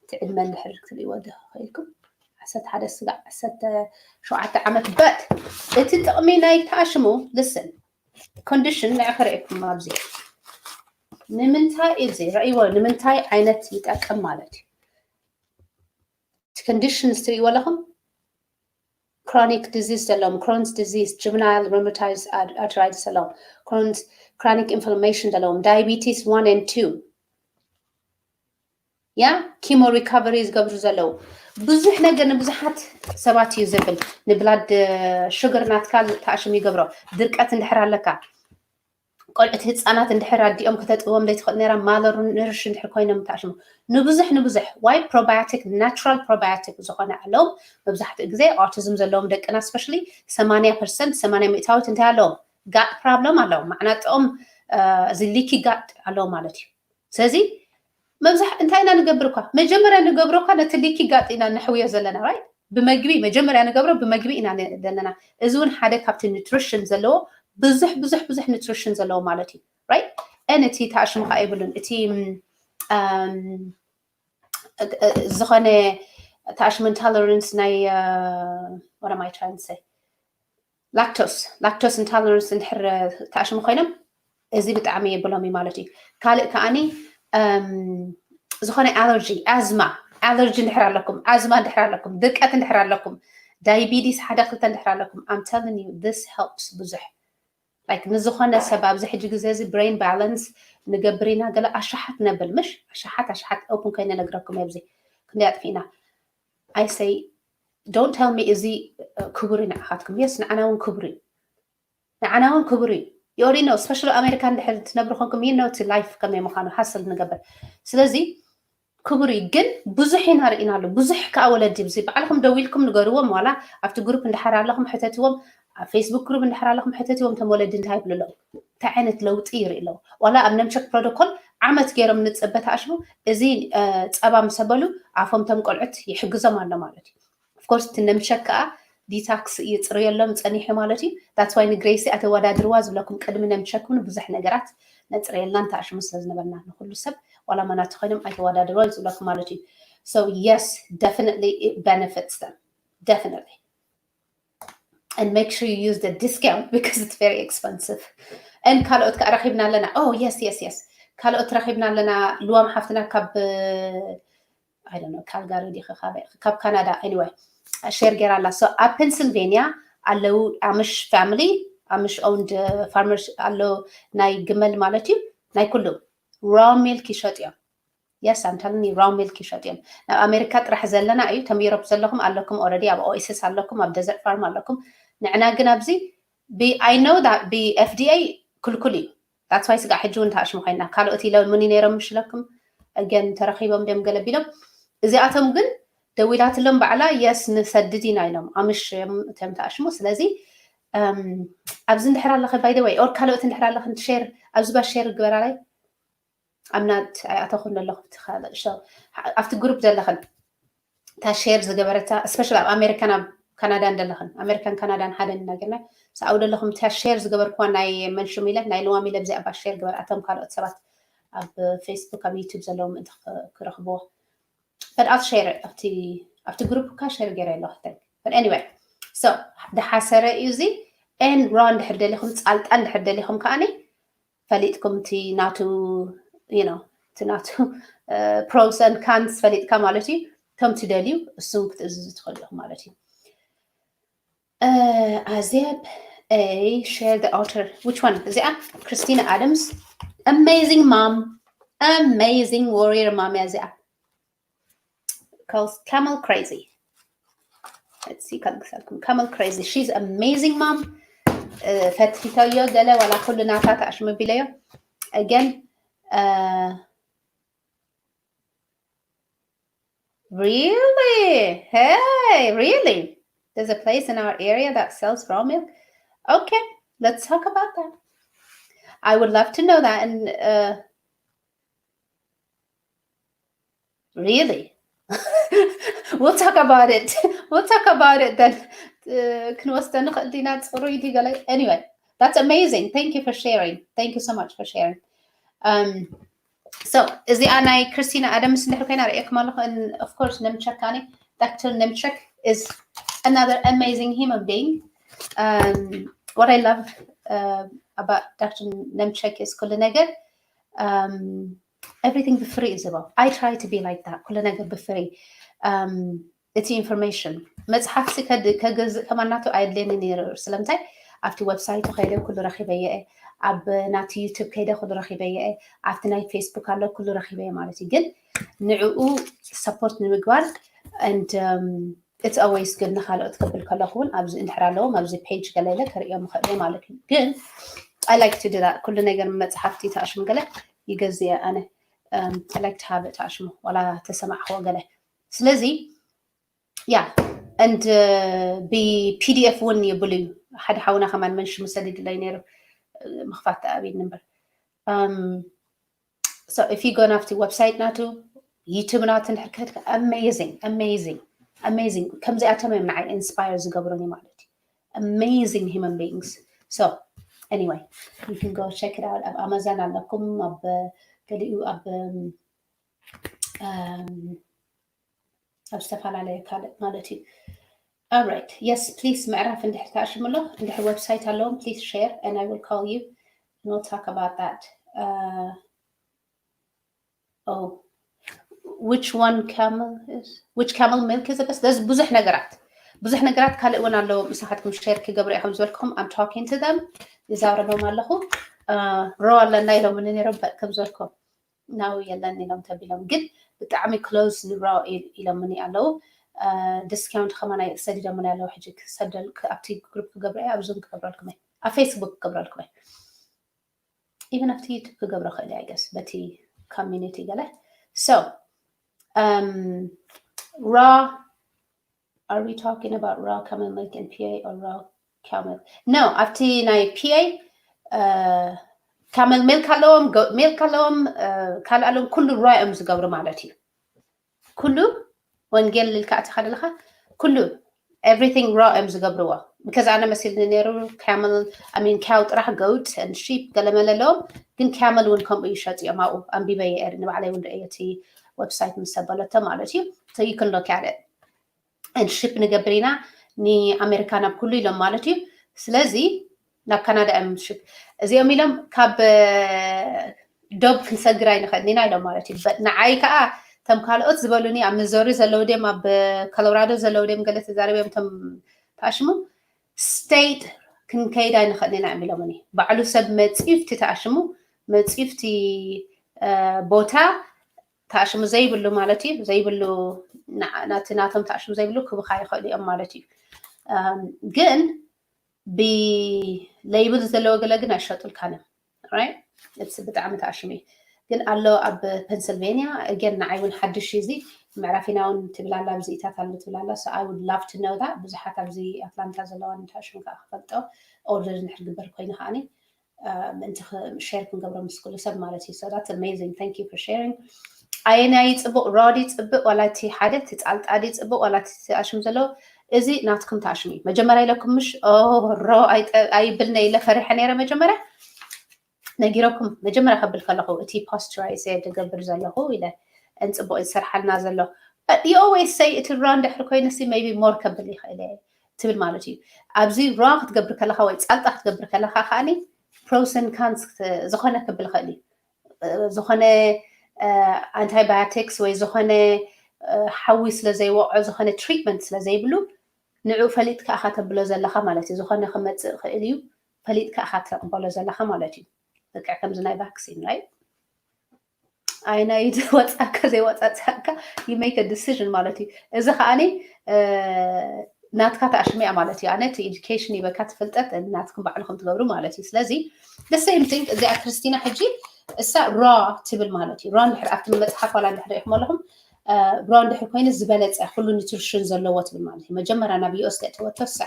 እቲ ዕድመ እንድሕር ክትርእይዎ ዶ ክኢልኩም? ዓሰርተ ሓደ ስጋዕ ዓሰርተ ሸውዓተ ዓመት። But እቲ ጥቕሚ ናይ ተኣሽሙ፣ listen, ኮንዲሽን ንዕ ከርእየኩም ኣብዚ። ንምንታይ እዚ ረእይዎ፣ ንምንታይ ዓይነት ይጠቅም ማለት እዩ። ኮንዲሽንስ ትርእይዎ ኣለኹም። Chronic disease ዘለዎም፣ Crohn's disease, juvenile rheumatoid arthritis ዘለዎም፣ Crohn's, chronic inflammation ዘለዎም፣ diabetes one and two, ያ ኪሞ ሪካቨሪ ዝገብሩ ዘለዉ፣ ብዙሕ ነገር ንብዙሓት ሰባት እዩ ዝብል። ንብላድ ሹገር ናትካ ተኣሽሙ ይገብሮ። ድርቀት እንድሕር ኣለካ፣ ቆልዑት ህፃናት እንድሕር ኣዲኦም ከተጥብዎም ዘይትኽእል ነይራ፣ ማለሩ ንርሽ እንድሕር ኮይኖም ተኣሽሙ። ንብዙሕ ንብዙሕ ዋይ ፕሮባዮቲክ፣ ናቹራል ፕሮባዮቲክ ዝኾነ ኣለዎም። መብዛሕትኡ ግዜ ኦቲዝም ዘለዎም ደቅና ስፔሻሊ ሰማንያ ፐርሰንት፣ ሰማንያ ሚእታዊት እንታይ ኣለዎም? ጋጥ ፕሮብለም ኣለዎም። ማዕናጥኦም እዚ ሊኪ ጋጥ ኣለዎም ማለት እዩ። ስለዚ መብዛሕ እንታይ ኢና ንገብር እኳ፣ መጀመርያ ንገብሮ እኳ ነቲ ሊኪ ጋጥ ኢና ነሕውዮ ዘለና፣ ራይት? ብመግቢ መጀመርያ ንገብሮ ብመግቢ ኢና ዘለና። እዚ እውን ሓደ ካብቲ ኒትሪሽን ዘለዎ፣ ብዙሕ ብዙሕ ብዙሕ ኒትሪሽን ዘለዎ ማለት እዩ፣ ራይት? And እቲ ተኣሽሙ ከዓ የብሉን። እቲ ዝኾነ ተኣሽሙ ኢንቶለረንስ ናይ፣ what am I trying to say? ላክቶስ፣ ላክቶስ ኢንቶለረንስ እንድሕር ተኣሽሙ ኮይኖም እዚ ብጣዕሚ የብሎም እዩ ማለት እዩ። ካልእ ከዓኒ ዝኾነ ኣለርጂ፣ ኣዝማ ኣለርጂ እንድሕር ኣለኩም፣ ኣዝማ እንድሕር ኣለኩም፣ ድርቀት እንድሕር ኣለኩም፣ ዳይቢቲስ ሓደ ክልተ እንድሕር ኣለኩም፣ I'm telling you, this helps ብዙሕ። ላይክ ንዝኾነ ሰብ ኣብዚ ሕጂ ግዜ እዚ ብሬን ባላንስ ንገብር ኢና፣ ገለ ኣሻሓት ነብል፣ ምሽ ኣሻሓት ኣሻሓት ኦፕን ኮይነ ነግረኩም ኣብዚ ክንደይ ኣጥፊእና። I say, don't tell me እዚ ክቡር እዩ ንዓኻትኩም። የስ ንዓና እውን ክቡር እዩ፣ ንዓና እውን ክቡር እዩ። You already know, ስፔሻሊ ኣሜሪካ እንድሕር ትነብሩ ኮንኩም you know እቲ ላይፍ ከመይ ምዃኑ ሃስል ንገብር። ስለዚ ክቡር እዩ፣ ግን ብዙሕ ኢና ርኢና ኣሎ። ብዙሕ ከዓ ወለዲ ብዚ ባዕልኹም ደዊልኩም ንገርዎም፣ ዋላ ኣብቲ ግሩፕ እንድሕር ኣለኹም ሕተትዎም፣ ኣብ ፌስቡክ ግሩፕ እንድሕር ኣለኹም ሕተትዎም፣ እቶም ወለዲ እንታይ ይብሉ ኣለዉ፣ እንታይ ዓይነት ለውጢ ይርኢ ኣለዉ። ዋላ ኣብ ነምቸክ ፕሮቶኮል ዓመት ገይሮም ንፅበ ተኣሽሙ፣ እዚ ጸባ ምስ ኣበሉ ኣፎም እቶም ቆልዑት ይሕግዞም ኣሎ ማለት እዩ። ኦፍኮርስ እቲ ነምቸክ ከዓ ዲታክስ ይፅርየሎም ፀኒሑ ማለት እዩ። That's why ንግሬሲ ኣተወዳድርዋ ዝብለኩም፣ ቅድሚ ነምቸክ እውን ብዙሕ ነገራት ነፅርየልና ንተኣሽሙ ስለ ዝነበርና፣ ንኩሉ ሰብ ዋላ መናቱ ኮይኖም ኣይተወዳድርዋ እዩ ዝብለኩም ማለት እዩ። So yes, definitely it benefits them, definitely. And make sure you use the discount because it's very expensive. And ካልኦት ከዓ ረኺብና ኣለና። Oh yes, yes, yes. ካልኦት ረኺብና ኣለና። ልዋም ሓፍትና ካብ I don't know, ካልጋሪ ዲኺ ካበይ ኢኺ? ካብ ካናዳ። Anyway, ሼር ገይራ ኣላ። So ኣብ ፔንስልቬንያ ኣለዉ ኣምሽ ፋሚሊ፣ ኣምሽ ኦውንድ ፋርመርስ ኣሎ፣ ናይ ግመል ማለት እዩ፣ ናይ ኩሉ ራው ሚልክ ይሸጡ እዮም። Yes, I'm telling you, ራው ሚልክ ይሸጡ እዮም። ናብ ኣሜሪካ ጥራሕ ዘለና እዩ። እቶም ዩሮፕ ዘለኹም ኣለኩም፣ ኦልሬዲ ኣብ ኦኤሲስ ኣለኩም፣ ኣብ ደዘርት ፋርም ኣለኩም። ንዕና ግን ኣብዚ ብ I know that ብ ኤፍ ዲ ኤ ክልኩል እዩ። That's why ስጋዕ ሕጂ እውን ተኣሽሙ ኮይና። ካልኦት ኢለ ምኒ ነይሮም ምሽ ኢለኩም፣ ኣገን ተረኺቦም ድዮም ገለ ቢሎም። እዚኣቶም ግን ደዊላትሎም ባዕላ የስ ንሰድድ ኢና ኢሎም ኣምሽ እዮም እቶም ተኣሽሙ። ስለዚ ኣብዚ እንድሕር ኣለኸ፣ by the way, or ካልኦት እንድሕር ኣለኸ ሼር፣ ኣብዚ ባ ሼር ግበራላይ። I'm not, ኣይኣተኹን ዘለኹ ኣብቲ ካልእ ሸው፣ ኣብቲ ግሩፕ ዘለኽን እታ ሼር ዝገበረታ፣ ስፔሻሊ ኣብ ኣሜሪካን ኣብ ካናዳን ዘለኽን፣ ኣሜሪካን ካናዳን ሓደ ኢና ገርና፣ ሰኣው ዘለኹም እታ ሼር ዝገበርኩዋ ናይ መንሽም ኢለ፣ ናይ ልዋም ኢለ፣ ብዚኣ ባ ሼር ግበር፣ ኣቶም ካልኦት ሰባት ኣብ ፌስቡክ ኣብ ዩቱብ ዘለዉ ምእንቲ ክረኽብዎ። But I'll share it ኣብቲ፣ ኣብቲ ግሩፕ እካ ሼር ገይረ ኣለኹ። But anyway, so ድሓሰረ እዩ እዚ። And ራው እንድሕር ደሊኹም፣ ጻልጣ እንድሕር ደሊኹም ከዓኒ ፈሊጥኩም እቲ ናቱ you know እቲ ናቱ pros and cons ፈሊጥካ ማለት እዩ። ከም ትደልዩ እሱን ክትእዝዙ ትኽእሉ ኢኹም ማለት እዩ። ኣዜብ a share the author which one እዚኣ? Christina Adams. Amazing mom, amazing warrior mom እያ እዚኣ። Camel crazy. Let's see ካልግሳልኩም Camel crazy. She's amazing mom. ፈትፊተዮ ገለ ዋላ ኩሉ ናታ ተኣሽሙ ቢለዮ። Again, really? Hey, really? There's a place in our area that sells raw milk. Okay, let's talk about that. I would love to know that. And uh, really? We'll talk about it. We'll talk about it then. ክንወስደ ንኽእል ዲና ጽሩይ ዲ ገለ? Anyway, that's amazing. Thank you for sharing. Thank you so much for sharing. Um, so እዚኣ ናይ ክርስቲና ኣደምስ እንድሕር ኮይና ርእየኩም ኣለኹ። Of course Nemchek ኣነ Doctor Nemchek is another amazing human being. Um, what I love uh, about Doctor Nemchek is ኩሉ ነገር um, everything ብፍሪ እዩ ዝህቦ። I try to be like that ኩሉ ነገር ብፍሪ። Um, እቲ information መፅሓፍሲ ከገዝእ ከማናቱ ኣየድልየኒ ነይሩ። ስለምንታይ ኣብቲ website ኡ ከይደ ኩሉ ረኪበየ፣ ኣብ ናቲ YouTube ከይደ ኩሉ ረኪበየ፣ ኣብቲ ናይ Facebook ኣሎ ኩሉ ረኪበየ ማለት እዩ። ግን ንዕኡ support ንምግባር and um, it's always good ንካልኦት ክብል ከለኹ እውን ኣብዚ እንድሕር ኣለዎም ኣብዚ page ገለ ኢለ ከርእዮም ይኽእል እየ ማለት እዩ። ግን I like to do that ኩሉ ነገር መፅሓፍቲ ተኣሽሙ ገለ ይገዝእ እየ ኣነ። Um, I like to have it ተኣሽሙ ዋላ ተሰማዕክዎ ገለ። ስለዚ yeah and uh, ብ PDF እውን የብሉ እዩ። ሓደ ሓውና ከማን መንሽሙ ሰዲድለይ ነይሩ። ምኽፋት ተኣብይኒ እምበር። Um, so if you go ናብቲ website ናቱ YouTube ናቱ እንድሕር ከድካ amazing amazing amazing ከምዚኣቶም እዮም ንዓይ inspire ዝገብሩኒ ማለት እዩ። Amazing human beings. So anyway, you can go check it out. ኣብ ኣማዛን ኣለኩም፣ ኣብ ገሊኡ ኣብ um, ኣብ ዝተፈላለየ ካልእ ማለት እዩ። Alright, yes please ምዕራፍ እንድሕር ተኣሽምሎ እንድሕር website ኣለዎም please share and I will call you and we'll talk about that. Uh, oh, which one camel is which camel milk is the best? There's ብዙሕ ነገራት ብዙሕ ነገራት ካልእ እውን ኣለዎም። ንስኻትኩም share ክገብሩ ኢኹም ዝበልኩም I'm talking to them ይዛረቦም ኣለኹ። ሮ ኣለና ኢሎም ነይሮም ከም ዝበልኩም ናው የለን ኢሎም ተቢሎም ግን ብጣዕሚ close ንሮ ኢሎምኒ ኣለዉ። Discount ከማን ሰዲዶምኒ ኣለዉ። ሕጂ ክሰደል ኣብቲ group ክገብረ እየ ኣብ Zoom ክገብረልኩም እየ ኣብ Facebook ክገብረልኩም እየ። Even ኣብቲ YouTube ክገብሮ ክእል እየ I guess በቲ community ገለ። So um, raw are we talking about raw camel milk in PA or raw cow milk? No, ኣብቲ ናይ PA camel milk ኣለዎም፣ goat milk ኣለዎም፣ ካልእ ኣለዎም፣ ኩሉ raw እዮም ዝገብሩ ማለት እዩ። ኩሉ ወንጌል ልልካ ኣቲኻ ደለኻ ኩሉ everything raw እዮም ዝገብርዎ። Because ኣነ መሲልኒ ነይሩ camel I mean cow ጥራሕ goat and sheep ገለመለ ኣለዎም፣ ግን camel እውን ከምኡ ይሸጡ እዮም። ኣብኡ ኣንቢበ እየ ንባዕለይ እውን ርእየ እቲ website ምስ ሰበለቶ ማለት እዩ። So you can look at it and ship ንገብር ኢና ንኣሜሪካ ናብ ኩሉ ኢሎም ማለት እዩ። ስለዚ ናብ ካናዳ እዮም ship እዚኦም ኢሎም ካብ ዶብ ክንሰግር ኣይንኽእልን ኢና ኢሎም ማለት እዩ። But ንዓይ ከዓ እቶም ካልኦት ዝበሉኒ ኣብ ሚዞሪ ዘለዉ ድዮም ኣብ ኮሎራዶ ዘለዉ ድዮም ገለ ተዛረብዮም እቶም ተኣሽሙ state ክንከይድ ኣይንኽእልን ኢና እዮም ኢሎምኒ። ባዕሉ ሰብ መፂኡ እቲ ተኣሽሙ መፂኡ እቲ ቦታ ተኣሽሙ ዘይብሉ ማለት እዩ ዘይብሉ ናቲ ናቶም ተኣሽሙ ዘይብሉ ክብኻ ይኽእሉ እዮም ማለት እዩ። ግን ብ label ዘለዎ ገለ ግን ኣይሸጡልካን እዮም። Right? It's ብጣዕሚ ተኣሽሙ እዩ። ግን ኣሎ ኣብ ፔንስልቬንያ again ንዓይ እውን ሓድሽ እዩ እዚ ምዕራፊና እውን ትብል ኣላ ብዝኢታት ኣሎ ትብል ኣላ። So I would love to know that ብዙሓት ኣብዚ ኣትላንታ ዘለዋ ንተኣሽሙ ከዓ ክፈልጦ order እንድሕር ግበር ኮይኑ ከዓኒ ምእንቲ share ክንገብሮ ምስ ኩሉ ሰብ ማለት እዩ። So that's amazing. Thank you for sharing. ኣየናይ ጽቡቕ raw ድዩ ጽብቕ ዋላ እቲ ሓደ እቲ ጻልጣ ድዩ ጽብቕ ዋላ እቲ ኣሽሙ ዘለዎ እዚ ናትኩም ተኣሽሙ እዩ። መጀመርያ ኢለኩም ምሽ raw ኣይብልን ኢለ ፈሪሐ ነይረ መጀመርያ ነጊረኩም መጀመርያ ከብል ከለኹ እቲ pasteurize እየ ዝገብር ዘለኹ ኢለ እንጽቡቕ ዝሰርሓልና ዘሎ but you always say እቲ raw እንድሕር ኮይኑ ሲ maybe more ከብል ይኽእል እየ ትብል ማለት እዩ። ኣብዚ raw ክትገብር ከለኻ ወይ ጻልጣ ክትገብር ከለኻ ከዓኒ pros and cons ዝኾነ ክብል ይኽእል እዩ። ዝኾነ antibiotics ወይ ዝኾነ ሓዊ ስለ ዘይወቕዖ፣ ዝኾነ treatment ስለ ዘይብሉ፣ ንዑ ፈሊጥካ ኢኻ ተብሎ ዘለኻ ማለት እዩ። ዝኾነ ክመፅእ ይኽእል እዩ፣ ፈሊጥካ ኢኻ ተቕበሎ ዘለኻ ማለት እዩ። ልክዕ ከምዚ ናይ vaccine፣ right? ኣየናይ ወፃካ ዘይወፃፅኣካ you make a decision ማለት እዩ። እዚ ከዓኒ ናትካ ተኣሽሚያ ማለት እዩ። ኣነ እቲ education ይበካ ትፍልጠት ናትኩም ባዕልኹም ትገብሩ ማለት እዩ። ስለዚ the same thing እዚኣ ክርስቲና ሕጂ እሳ raw ትብል ማለት እዩ። Raw እንድሕር ኣብቲ መፅሓፍ ዋላ እንድሕር ሪኢኹም ኣለኹም፣ raw እንድሕር ኮይኑ ዝበለፀ ኩሉ nutrition ዘለዎ ትብል ማለት እዩ። መጀመርያ ናብ US ዘእተወቶ እሳ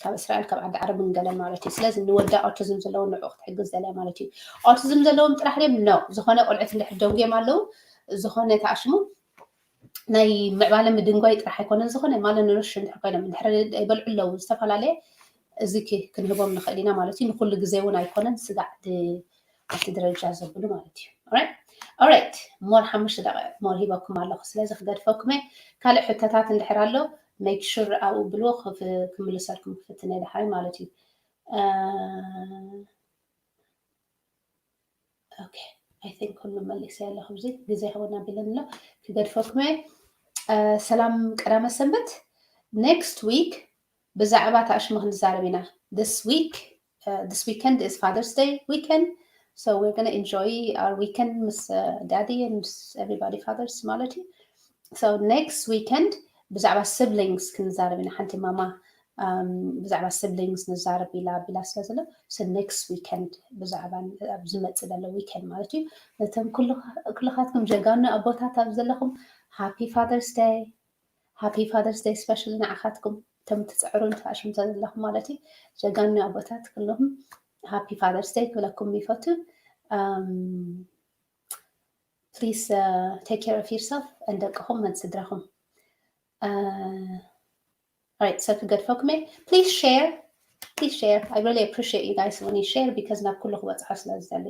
ካብ እስራኤል ካብ ዓዲ ዓረብን ገለን ማለት እዩ። ስለዚ ንወዳ autism ዘለዎም ንዑ ክትሕግዝ ዘለ ማለት እዩ። Autism ዘለዎም ጥራሕ ድም ነው ዝኾነ ቆልዑት እንድሕር ደንጉዮም ኣለዉ ዝኾነ ተኣሽሙ ናይ ምዕባለ ምድንጓይ ጥራሕ ኣይኮነን፣ ዝኾነ ማለት ንርሽ እንድሕር ኮይኖም እንድሕር ይበልዑ ኣለዉ ዝተፈላለየ እዚ ክንህቦም ንኽእል ኢና ማለት እዩ። ንኩሉ ግዜ እውን ኣይኮነን ስጋዕ ኣብቲ ደረጃ ዘብሉ ማለት እዩ። Alright more ሓሙሽተ ደቂቕ more ሂበኩም ኣለኹ፣ ስለዚ ክገድፈኩም እየ። ካልእ ሕቶታት እንድሕር ኣሎ make sure ኣብኡ ብልዎ ክምልሰልኩም ክፍትን እየ ደሓይ ማለት እዩ። Okay I think ኩሉ መሊሰ ኣለኹ፣ ብዙ ግዜ ክበና ቢለን ኣሎ ክገድፈኩም እየ። ሰላም ቀዳመ ሰንበት። Next week ብዛዕባ ተኣሽሙ ክንዛረብ ኢና። This week this weekend is Father's Day weekend, so we're gonna enjoy our weekend ምስ daddy and everybody fathers ማለት እዩ። So next weekend ብዛዕባ siblings ክንዛረብ ኢና። ሓንቲ ማማ ብዛዕባ siblings ንዛረብ ኢላ ቢላ ስለ ዘሎ next weekend ብዛዕባ ኣብ ዝመፅእ ዘሎ weekend ማለት እዩ። ነቶም ኩልኻትኩም ጀጋኑ ኣቦታት ኣብ ዘለኹም happy Father's Day። Happy Father's Day specially ንዓኻትኩም እቶም ትፅዕሩን ተኣሽምቶ ዘለኹም ማለት እዩ። ጀጋኑ ኣቦታት ኩልኹም happy Father's Day ክብለኩም ይፈቱ። Please take care of yourself and ደቅኹም መን ስድራኹም። Alright so ክገድፈኩም እየ። Please share, please share. I really appreciate you guys when you share because ናብ ኩሉ ክበፅሖ ስለ ዝደሊ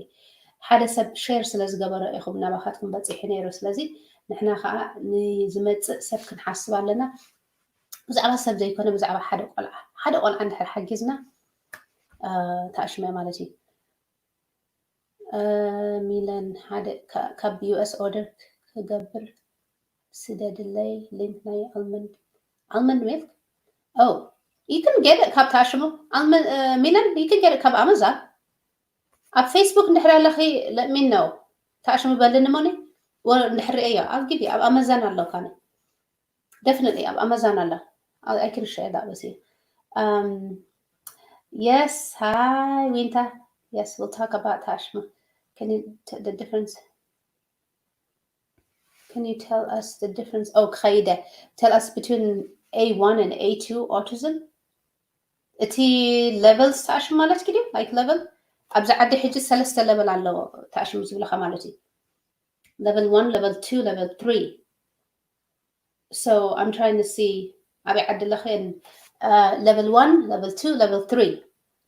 ሓደ ሰብ share ስለ ዝገበረ ኢኹም ናባኻትኩም በፂሑ ነይሩ። ስለዚ ንሕና ከዓ ንዝመፅእ ሰብ ክንሓስብ ኣለና። ብዛዕባ ሰብ ዘይኮነ ብዛዕባ ሓደ ቆልዓ ሓደ ቆልዓ እንድሕር ሓጊዝና ተኣሽመ ማለት እዩ። ሚለን ሓደ ካብ US order ክገብር ስደድለይ link ናይ almond almond milk። Oh you can get it ካብ ተኣሽሙ ሚለን you can get it ካብ Amazon። ኣብ Facebook እንድሕር ኣለኺ let me know ተኣሽሙ በልኒ ሞኒ እንድሕር ሪአዮ ኣብ ግቢ ኣብ Amazon ኣለካኒ። Definitely ኣብ Amazon ኣላ። I can share that with you. Um, yes hi Winta. Yes we'll talk about ተኣሽሙ. Can you the difference? Can you tell us the difference? Oh ክኸይደ tell us between A one and A two autism። እቲ levels ተኣሽሙ ማለት ግዲ like level ኣብዚ ዓዲ ሕጂ ሰለስተ level ኣለዎ ተኣሽሙ ዝብለኻ ማለት እዩ። Level one, level two, level three. So I'm trying to see ኣበይ ዓዲ ኣለኽን? Level one, level two, level three.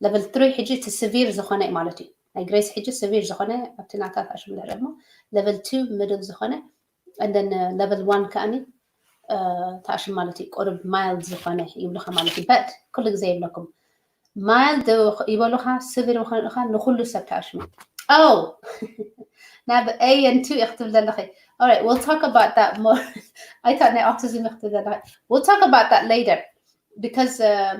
Level three ሕጂ እቲ severe ዝኾነ ማለት እዩ። ናይ ግሬስ ሕጂ severe ዝኾነ ኣብቲ ናታ ተኣሽሙ ድሕሪ እሞ level two middle ዝኾነ and then level one ከኣኒ ተኣሽሙ ማለት እዩ። ቁርብ mild ዝኾነ ይብሉኻ ማለት እዩ። But ኩሉ ግዜ ይብለኩም mild ይበሉኻ severe ይኾኑኻ ንኩሉ ሰብ ተኣሽሙ። Oh ናብ A and two ኢኺ ትብል ዘለኺ። Alright we'll talk about that more. ኣይታ ናይ autism ኢኺ ትብል ዘለኺ we'll talk about that later because um,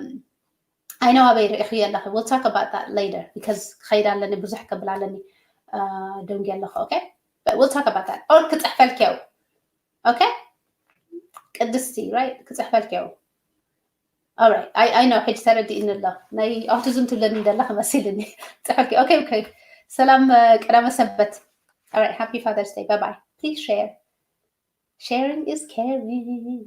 I know ኣበይ ርኢኽዮ ኣለኺ we'll talk about that later because ክኸይድ ኣለኒ ብዙሕ ከብል ኣለኒ ደንጊ ኣለኹ። Okay but we'll talk about that or ክፅሕፈልኪ ያው okay ቅድስቲ right ክፅሕፈልኪ ያው Alright I I know ሕጂ ተረዲእኒ ኣሎ ናይ autism ትብለኒ ዘለኺ መሲልኒ ፅሕፍኪ okay okay ሰላም ቀዳመ ሰንበት Alright happy Father's Day bye bye please share sharing is caring